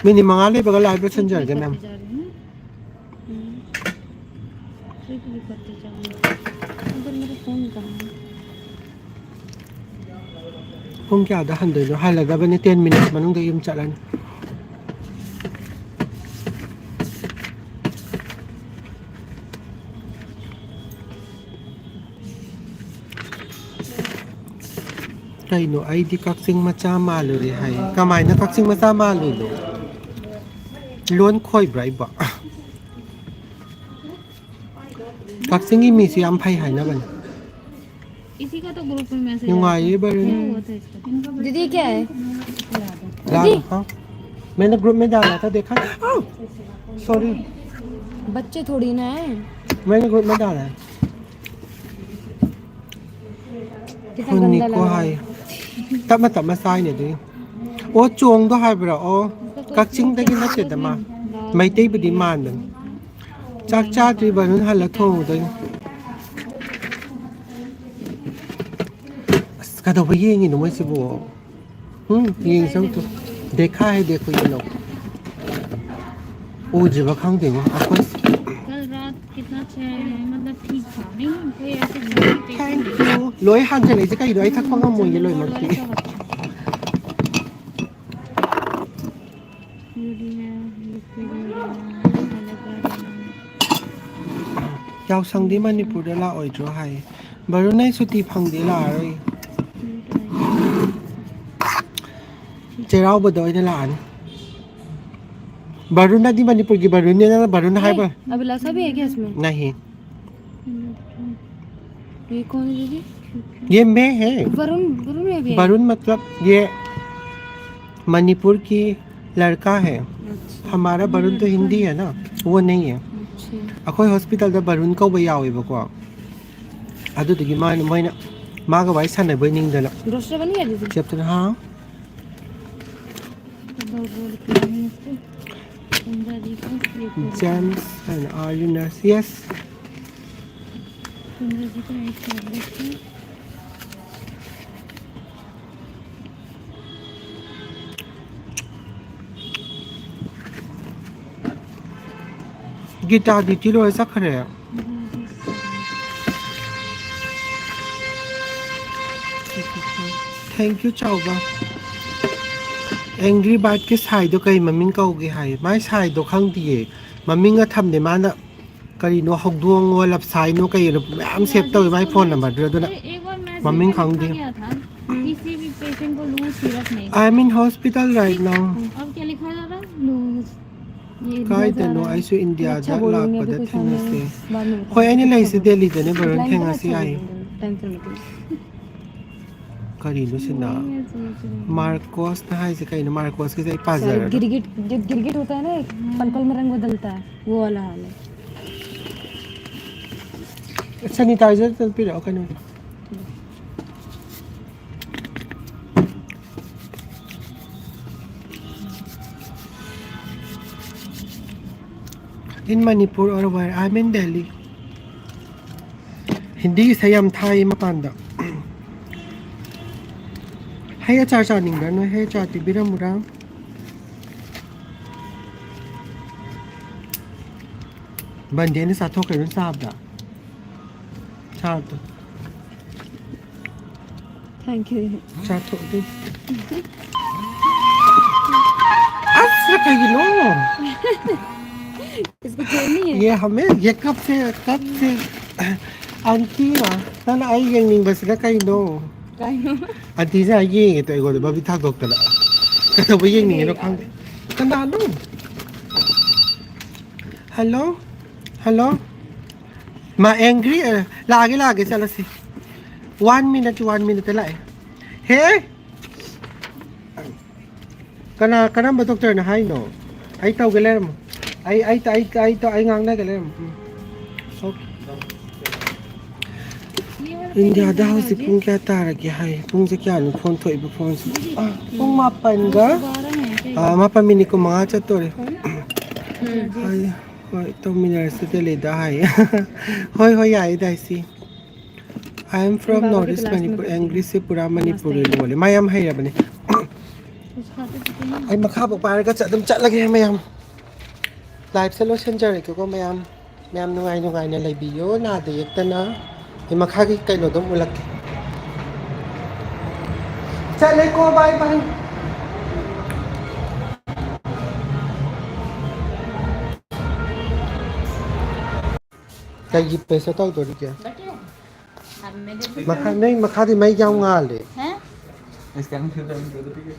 ꯃꯤꯅꯤꯠ ꯃꯉꯥ ꯂꯩꯕꯒ ꯂꯥꯏꯚ ꯂꯣꯏꯁꯤꯟꯖꯔꯒꯦ, ꯃꯦꯝ꯫ ꯄꯨꯡ ꯀꯌꯥꯗ ꯍꯟꯗꯣꯏꯅꯣ? ꯍꯜꯂꯗꯕꯅꯤ, ꯇꯦꯟ ꯃꯤꯅꯤꯠꯁ ꯃꯅꯨꯡꯗ ꯌꯨꯝ ꯆꯠꯂꯅꯤ꯫ ꯀꯩꯅꯣ ꯑꯩꯗꯤ ꯀꯛꯆꯤꯡ ꯃꯆꯥ ꯃꯥꯜꯂꯨꯔꯦ ꯍꯥꯏ꯫ ꯀꯃꯥꯏꯅ ꯀꯛꯆꯤꯡ ꯃꯆꯥ ꯃꯥꯜꯂꯨꯏꯅꯣ? ꯂꯣꯟ ꯈꯣꯏꯕ꯭ꯔꯥ ꯑꯩꯕꯣ? ꯀꯛꯆꯤꯡꯒꯤ ꯃꯤꯁꯤ ꯌꯥꯝ ꯐꯩ ꯍꯥꯏꯅꯕꯅꯤ꯫ इसी का तो ग्रुप में मैसेज ꯅꯨꯡꯉꯥꯏꯌꯦ ꯕꯔꯨꯅꯤ꯫ क्या हुआ था इसका? दीदी क्या है? ला दीदी। हाँ। मैंने ग्रुप में डाला था, देखा? सॉरी। बच्चे थोड़ी ना है। मैंने ग्रुप में डाला है। कितना गंदा लग रहा है। ꯇꯞꯅ ꯇꯞꯅ ꯆꯥꯏꯅꯦ ꯑꯗꯨꯒꯤ꯫ ꯑꯣ ꯆꯣꯡꯗꯣ ꯍꯥꯏꯕ꯭ꯔꯣ? ꯑꯣ ꯀꯛꯆꯤꯡꯗꯒꯤ ꯅꯠꯇꯦꯗ ꯃꯥ꯫ ꯃꯩꯇꯩꯕꯨꯗꯤ ꯃꯥꯟꯕꯅꯤ꯫ ꯆꯥꯛ ꯆꯥꯗ꯭ꯔꯤ ꯕꯔꯨꯟ ꯍꯜꯂ ꯊꯣꯡꯉꯨꯗꯣꯏꯅꯤ꯫ ꯑꯁ ꯀꯩꯗꯧꯕ ꯌꯦꯡꯉꯤꯅꯣ ꯃꯣꯏꯁꯤꯕꯨ? ꯎꯝ ꯌꯦꯡꯁꯤ ꯑꯝꯇ꯫ देखा है देखो ये लोग꯫ ꯎꯗ꯭ꯔꯤꯕ ꯈꯪꯗꯦꯉꯣ ꯑꯩꯈꯣꯏ꯫ कल रात कितना अच्छा है, मतलब ठीक था, नहीं कोई ऐसे थैंक यू꯫ ꯂꯣꯏ ꯍꯥꯟꯖꯜꯂꯛꯏꯁꯦ ꯀꯩꯅꯣ? ꯑꯩ ꯊꯛꯄ ꯉꯝꯃꯣꯏꯌꯦ ꯂꯣꯏꯃꯛꯇꯤ꯫ ꯌꯥꯎꯁꯪꯗꯤ ꯃꯅꯤꯄꯨꯔꯗ ꯂꯥꯛꯑꯣꯏꯗ꯭ꯔꯣ ꯍꯥꯏ꯫ ꯕꯔꯨꯟ ꯑꯩ ꯁꯨꯇꯤ ꯐꯪꯗꯦ ꯂꯥꯛꯑꯔꯣꯏ꯫ ꯆꯩꯔꯥꯎꯕꯗ ꯑꯣꯏꯅ ꯂꯥꯛꯑꯅꯤ꯫ ꯕꯔꯨꯟ ꯑꯗꯤ ꯃꯅꯤꯄꯨꯔꯒꯤ ꯕꯔꯨꯟꯅꯦ ꯅꯪꯅ ꯕꯔꯨꯟ ꯍꯥꯏꯕ꯫ अभिलाषा भी है क्या इसमें? नहीं। ये कौन है दीदी? ये मैं है। वरुण, वरुण में भी है? वरुण मतलब ये मणिपुर की लड़का है। अच्छा। हमारा वरुण तो हिंदी है ना, वो नहीं है। अच्छा। ꯑꯩꯈꯣꯏ ꯍꯣꯁꯄꯤꯇꯥꯜꯗ ꯕꯔꯨꯟ ꯀꯧꯕ ꯌꯥꯎꯋꯦꯕꯀꯣ꯫ ꯑꯗꯨꯗꯨꯒꯤ ꯃꯥꯅ ꯃꯣꯏꯅ ꯃꯥꯒ ꯋꯥꯔꯤ ꯁꯥꯟꯅꯕꯣꯏ ꯅꯤꯡꯗꯅ꯫ दूसरा बन गया दीदी? ꯆꯦꯞꯇꯅ ꯍꯥ? Gems and Arjun nurse, yes. ꯒꯤꯇꯥꯗꯤ ꯂꯣꯏꯔ ꯆꯠꯈ꯭ꯔꯦ꯫ Thank you ꯆꯥꯎꯕ꯫ Angry Bird ꯀꯤ ꯁꯥꯏꯗꯣ ꯀꯩ ꯃꯃꯤꯡ ꯀꯧꯒꯦ ꯍꯥꯏ? ꯃꯥꯏ ꯁꯥꯏꯗꯣ ꯈꯪꯗꯤꯌꯦ꯫ ꯃꯃꯤꯡꯒ ꯊꯝꯗꯦ ꯃꯥꯅ꯫ ꯀꯔꯤꯅꯣ ꯍꯧꯗꯣꯡꯉꯣ ꯂꯞꯁꯥꯏꯅꯣ ꯀꯩꯅꯣ ꯃꯌꯥꯝ save ꯇꯧꯋꯦ ꯃꯥꯏ phone number ꯗꯨꯗ ꯑꯗꯨꯅ꯫ एक बार message ꯃꯃꯤꯡ में ꯈꯪꯗꯦ꯫ लिखा गया था, किसी I'm in hospital right now. अब क्या लिखा जा रहा है? Nose. ये इधर जा ꯀꯥꯏꯗꯅꯣ? रहा है। ꯑꯩꯁꯨ ꯏꯟꯗꯤꯌꯥꯗ ꯂꯥꯛꯄꯗ ꯊꯦꯡꯅꯁꯦ꯫ ꯍꯣꯏ, ꯑꯩꯅ ꯂꯩꯔꯤꯁꯦ ꯗꯦꯜꯂꯤꯗꯅꯦ, ꯕꯔꯣꯟ꯫ ꯊꯦꯡꯅꯁꯤ ꯌꯥꯏꯌꯦ꯫ ꯀꯔꯤꯅꯣ ꯁꯤꯅ? ꯃꯥꯔꯀꯣꯁꯅ ꯍꯥꯏꯁꯦ ꯀꯩꯅꯣ? ꯃꯥꯔꯀꯣꯁꯀꯤꯁꯦ ꯑꯩ ꯄꯥꯖꯔꯒ꯫ गिरगिट, जो गिरगिट होता है ना, एक पल पल में रंग बदलता है, वो वाला हाल है। Sanitizer ꯑꯝꯇ ꯄꯤꯔꯛꯑꯣ ꯀꯩꯅꯣ꯫ In Manipur or where? I'm in Delhi. Hindi ꯏꯁꯩ ꯌꯥꯝ ꯊꯥꯏ ꯃꯄꯥꯟꯗ꯫ ꯍꯩ ꯑꯆꯥꯔ ꯆꯥꯅꯤꯡꯕ꯭ꯔꯥ ꯅꯣꯏ? ꯍꯩ ꯑꯆꯥꯔ ꯄꯤꯕꯤꯔꯝꯃꯨꯔꯥ? ꯕꯟꯗꯦꯅ ꯆꯥꯊꯣꯛꯈ꯭ꯔꯦ ꯅꯪ ꯆꯥꯕꯗ꯫ ꯆꯥꯕꯗꯣ꯫ Thank you. ꯆꯥꯊꯣꯛꯑꯗꯤ꯫ ꯑꯁ ꯀꯩꯒꯤꯅꯣ? इसको छोड़नी है। ये हमें, ये कब से, कब से ꯑꯟꯇꯤꯅ ꯅꯪꯅ ꯑꯩ ꯌꯦꯡꯅꯤꯡꯕꯁꯤꯅ ꯀꯩꯅꯣ? ꯀꯩꯅꯣ? ꯑꯟꯇꯤꯁꯦ ꯑꯩ ꯌꯦꯡꯉꯦ ꯇꯣ ꯑꯩꯉꯣꯟꯗ ꯕꯕꯤ ꯊꯥꯗꯣꯛꯇꯅ꯫ ꯀꯩꯗꯧꯕ ꯌꯦꯡꯅꯤꯡꯉꯤꯅꯣ ꯈꯪꯗꯦ꯫ ꯀꯅꯥꯅꯣ? Hello? Hello? ꯃꯥ angry? ꯑ, ꯂꯥꯛꯑꯒꯦ, ꯂꯥꯛꯑꯒꯦ, ꯆꯠꯂꯁꯤ꯫ One minute, one minute ꯂꯥꯛꯑꯦ꯫ ꯍꯦ! ꯀꯅꯥ, ꯀꯔꯝꯕ ꯗꯣꯛꯇꯔꯅ ꯍꯥꯏꯅꯣ? ꯑꯩ ꯇꯧꯒꯦ ꯂꯩꯔꯝꯃꯣ꯫ ꯑꯩ, ꯑꯩ, ꯑꯩ, ꯑꯩ, ꯑꯩ ꯉꯥꯡꯅꯒꯦ ꯂꯩꯔꯝꯃꯣ꯫ ꯎꯝ꯫ Okay꯫ ꯏꯟꯗꯤꯌꯥꯗ ꯍꯧꯖꯤꯛ ꯄꯨꯡ ꯀꯌꯥ ꯇꯥꯔꯒꯦ ꯍꯥꯏ? ꯄꯨꯡꯁꯦ ꯀꯌꯥꯅꯣ ꯐꯣꯟ ꯊꯣꯛꯏꯕ ꯐꯣꯟꯁꯦ? ꯑꯥ, ꯄꯨꯡ ꯃꯥꯄꯟꯒ, ꯑꯥ, ꯃꯥꯄꯟ ꯃꯤꯅꯤꯠ ꯀꯨꯟꯃꯉꯥ ꯆꯠꯇꯣꯔꯦ꯫ ꯍꯣꯏ, ꯍꯣꯏ, ꯇꯧꯃꯤꯟꯅꯔꯁꯤ ꯗꯦꯜꯂꯤꯗ ꯍꯥꯏ꯫ ꯍꯣꯏ, ꯍꯣꯏ, ꯌꯥꯏꯌꯦ, Daisy. I am from North East Manipur꯫ English ꯁꯦ ꯄꯨꯔꯥ ꯃꯅꯤꯄꯨꯔꯤ ꯂꯣꯜꯂꯦ꯫ ꯃꯥ ꯌꯥꯝ ꯍꯩꯔꯕꯅꯦ꯫ ꯑꯩ ꯃꯈꯥꯐꯥꯎ ꯄꯥꯏꯔꯒ ꯆꯠ-, ꯑꯗꯨꯝ ꯆꯠꯂꯒꯦ ꯃꯌꯥꯝ꯫ Live ꯁꯦ ꯂꯣꯏꯁꯤꯟꯖꯔꯒꯦꯀꯣ ꯃꯌꯥꯝ꯫ ꯃꯌꯥꯝ ꯅꯨꯡꯉꯥꯏ ꯅꯨꯡꯉꯥꯏꯅ ꯂꯩꯕꯤꯌꯣ, ꯅꯥꯗ ꯌꯦꯛꯇꯅ꯫ ꯑꯩ ꯃꯈꯥꯒꯤ ꯀꯩꯅꯣꯗꯣ ꯑꯃꯨꯛ ꯎꯠꯂꯛꯀꯦ꯫ ꯆꯠꯂꯦꯀꯣ, bye bye꯫ ꯀꯩꯒꯤ pressure ꯇꯧꯗꯣꯔꯤꯒꯦ? ꯃꯈꯥ, ꯅꯣꯏ ꯃꯈꯥꯗꯤ ꯃꯩ ꯌꯥꯝ ꯉꯥꯜꯂꯦ꯫ Scan ꯐꯤꯜꯇꯔ ꯑꯝꯇ ꯄꯤꯒꯦ꯫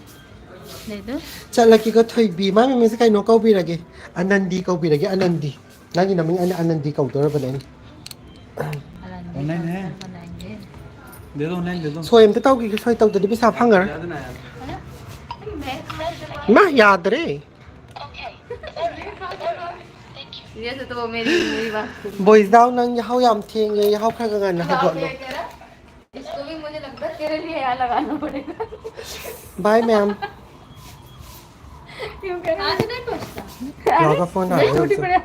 ꯂꯩꯗꯨ꯫ ꯆꯠꯂꯒꯦꯀꯣ ꯊꯣꯏꯕꯤ, ꯃꯥ ꯃꯃꯤꯡꯁꯦ ꯀꯩꯅꯣ ꯀꯧꯕꯤꯔꯒꯦ? ꯑꯅꯟꯗꯤ ꯀꯧꯕꯤꯔꯒꯦ, ꯑꯅꯟꯗꯤ꯫ ꯅꯪꯒꯤ ꯅꯃꯤꯡ ꯑꯩꯅ ꯑꯅꯟꯗꯤ ꯀꯧꯗꯧꯔꯕꯅꯦ ꯑꯩꯅ꯫ Online है। दे दो, online दे दो। ꯁꯣꯏ ꯑꯝꯇ ꯇꯧꯈꯤꯒꯦ, ꯁꯣꯏ ꯇꯧꯗꯗꯤ ꯄꯩꯁꯥ ꯐꯪꯉꯔꯣꯏ꯫ याद ना यार। ꯏꯃꯥ ꯌꯥꯗ꯭ꯔꯦ꯫ ये तो, तो मेरी मेरी बात सुन। ꯕꯣꯏꯁꯗꯥꯎ, ꯅꯪ ꯌꯥꯍꯧ ꯌꯥꯝ ꯊꯦꯡꯉꯦ, ꯌꯥꯍꯧ ꯈꯔ ꯈꯔ ꯉꯟꯅ ꯍꯧꯒꯠꯂꯣ꯫ क्या कह रहा? इसको भी मुझे लगता है तेरे लिए यहाँ लगाना पड़ेगा। ꯕꯥꯏ ꯃꯦꯝ꯫ क्यों कह रहा? आज नहीं पहुँचता। ꯂꯥꯛꯑꯒ ꯐꯣꯟ ꯊꯥꯔꯒ छुट्टी पड़े।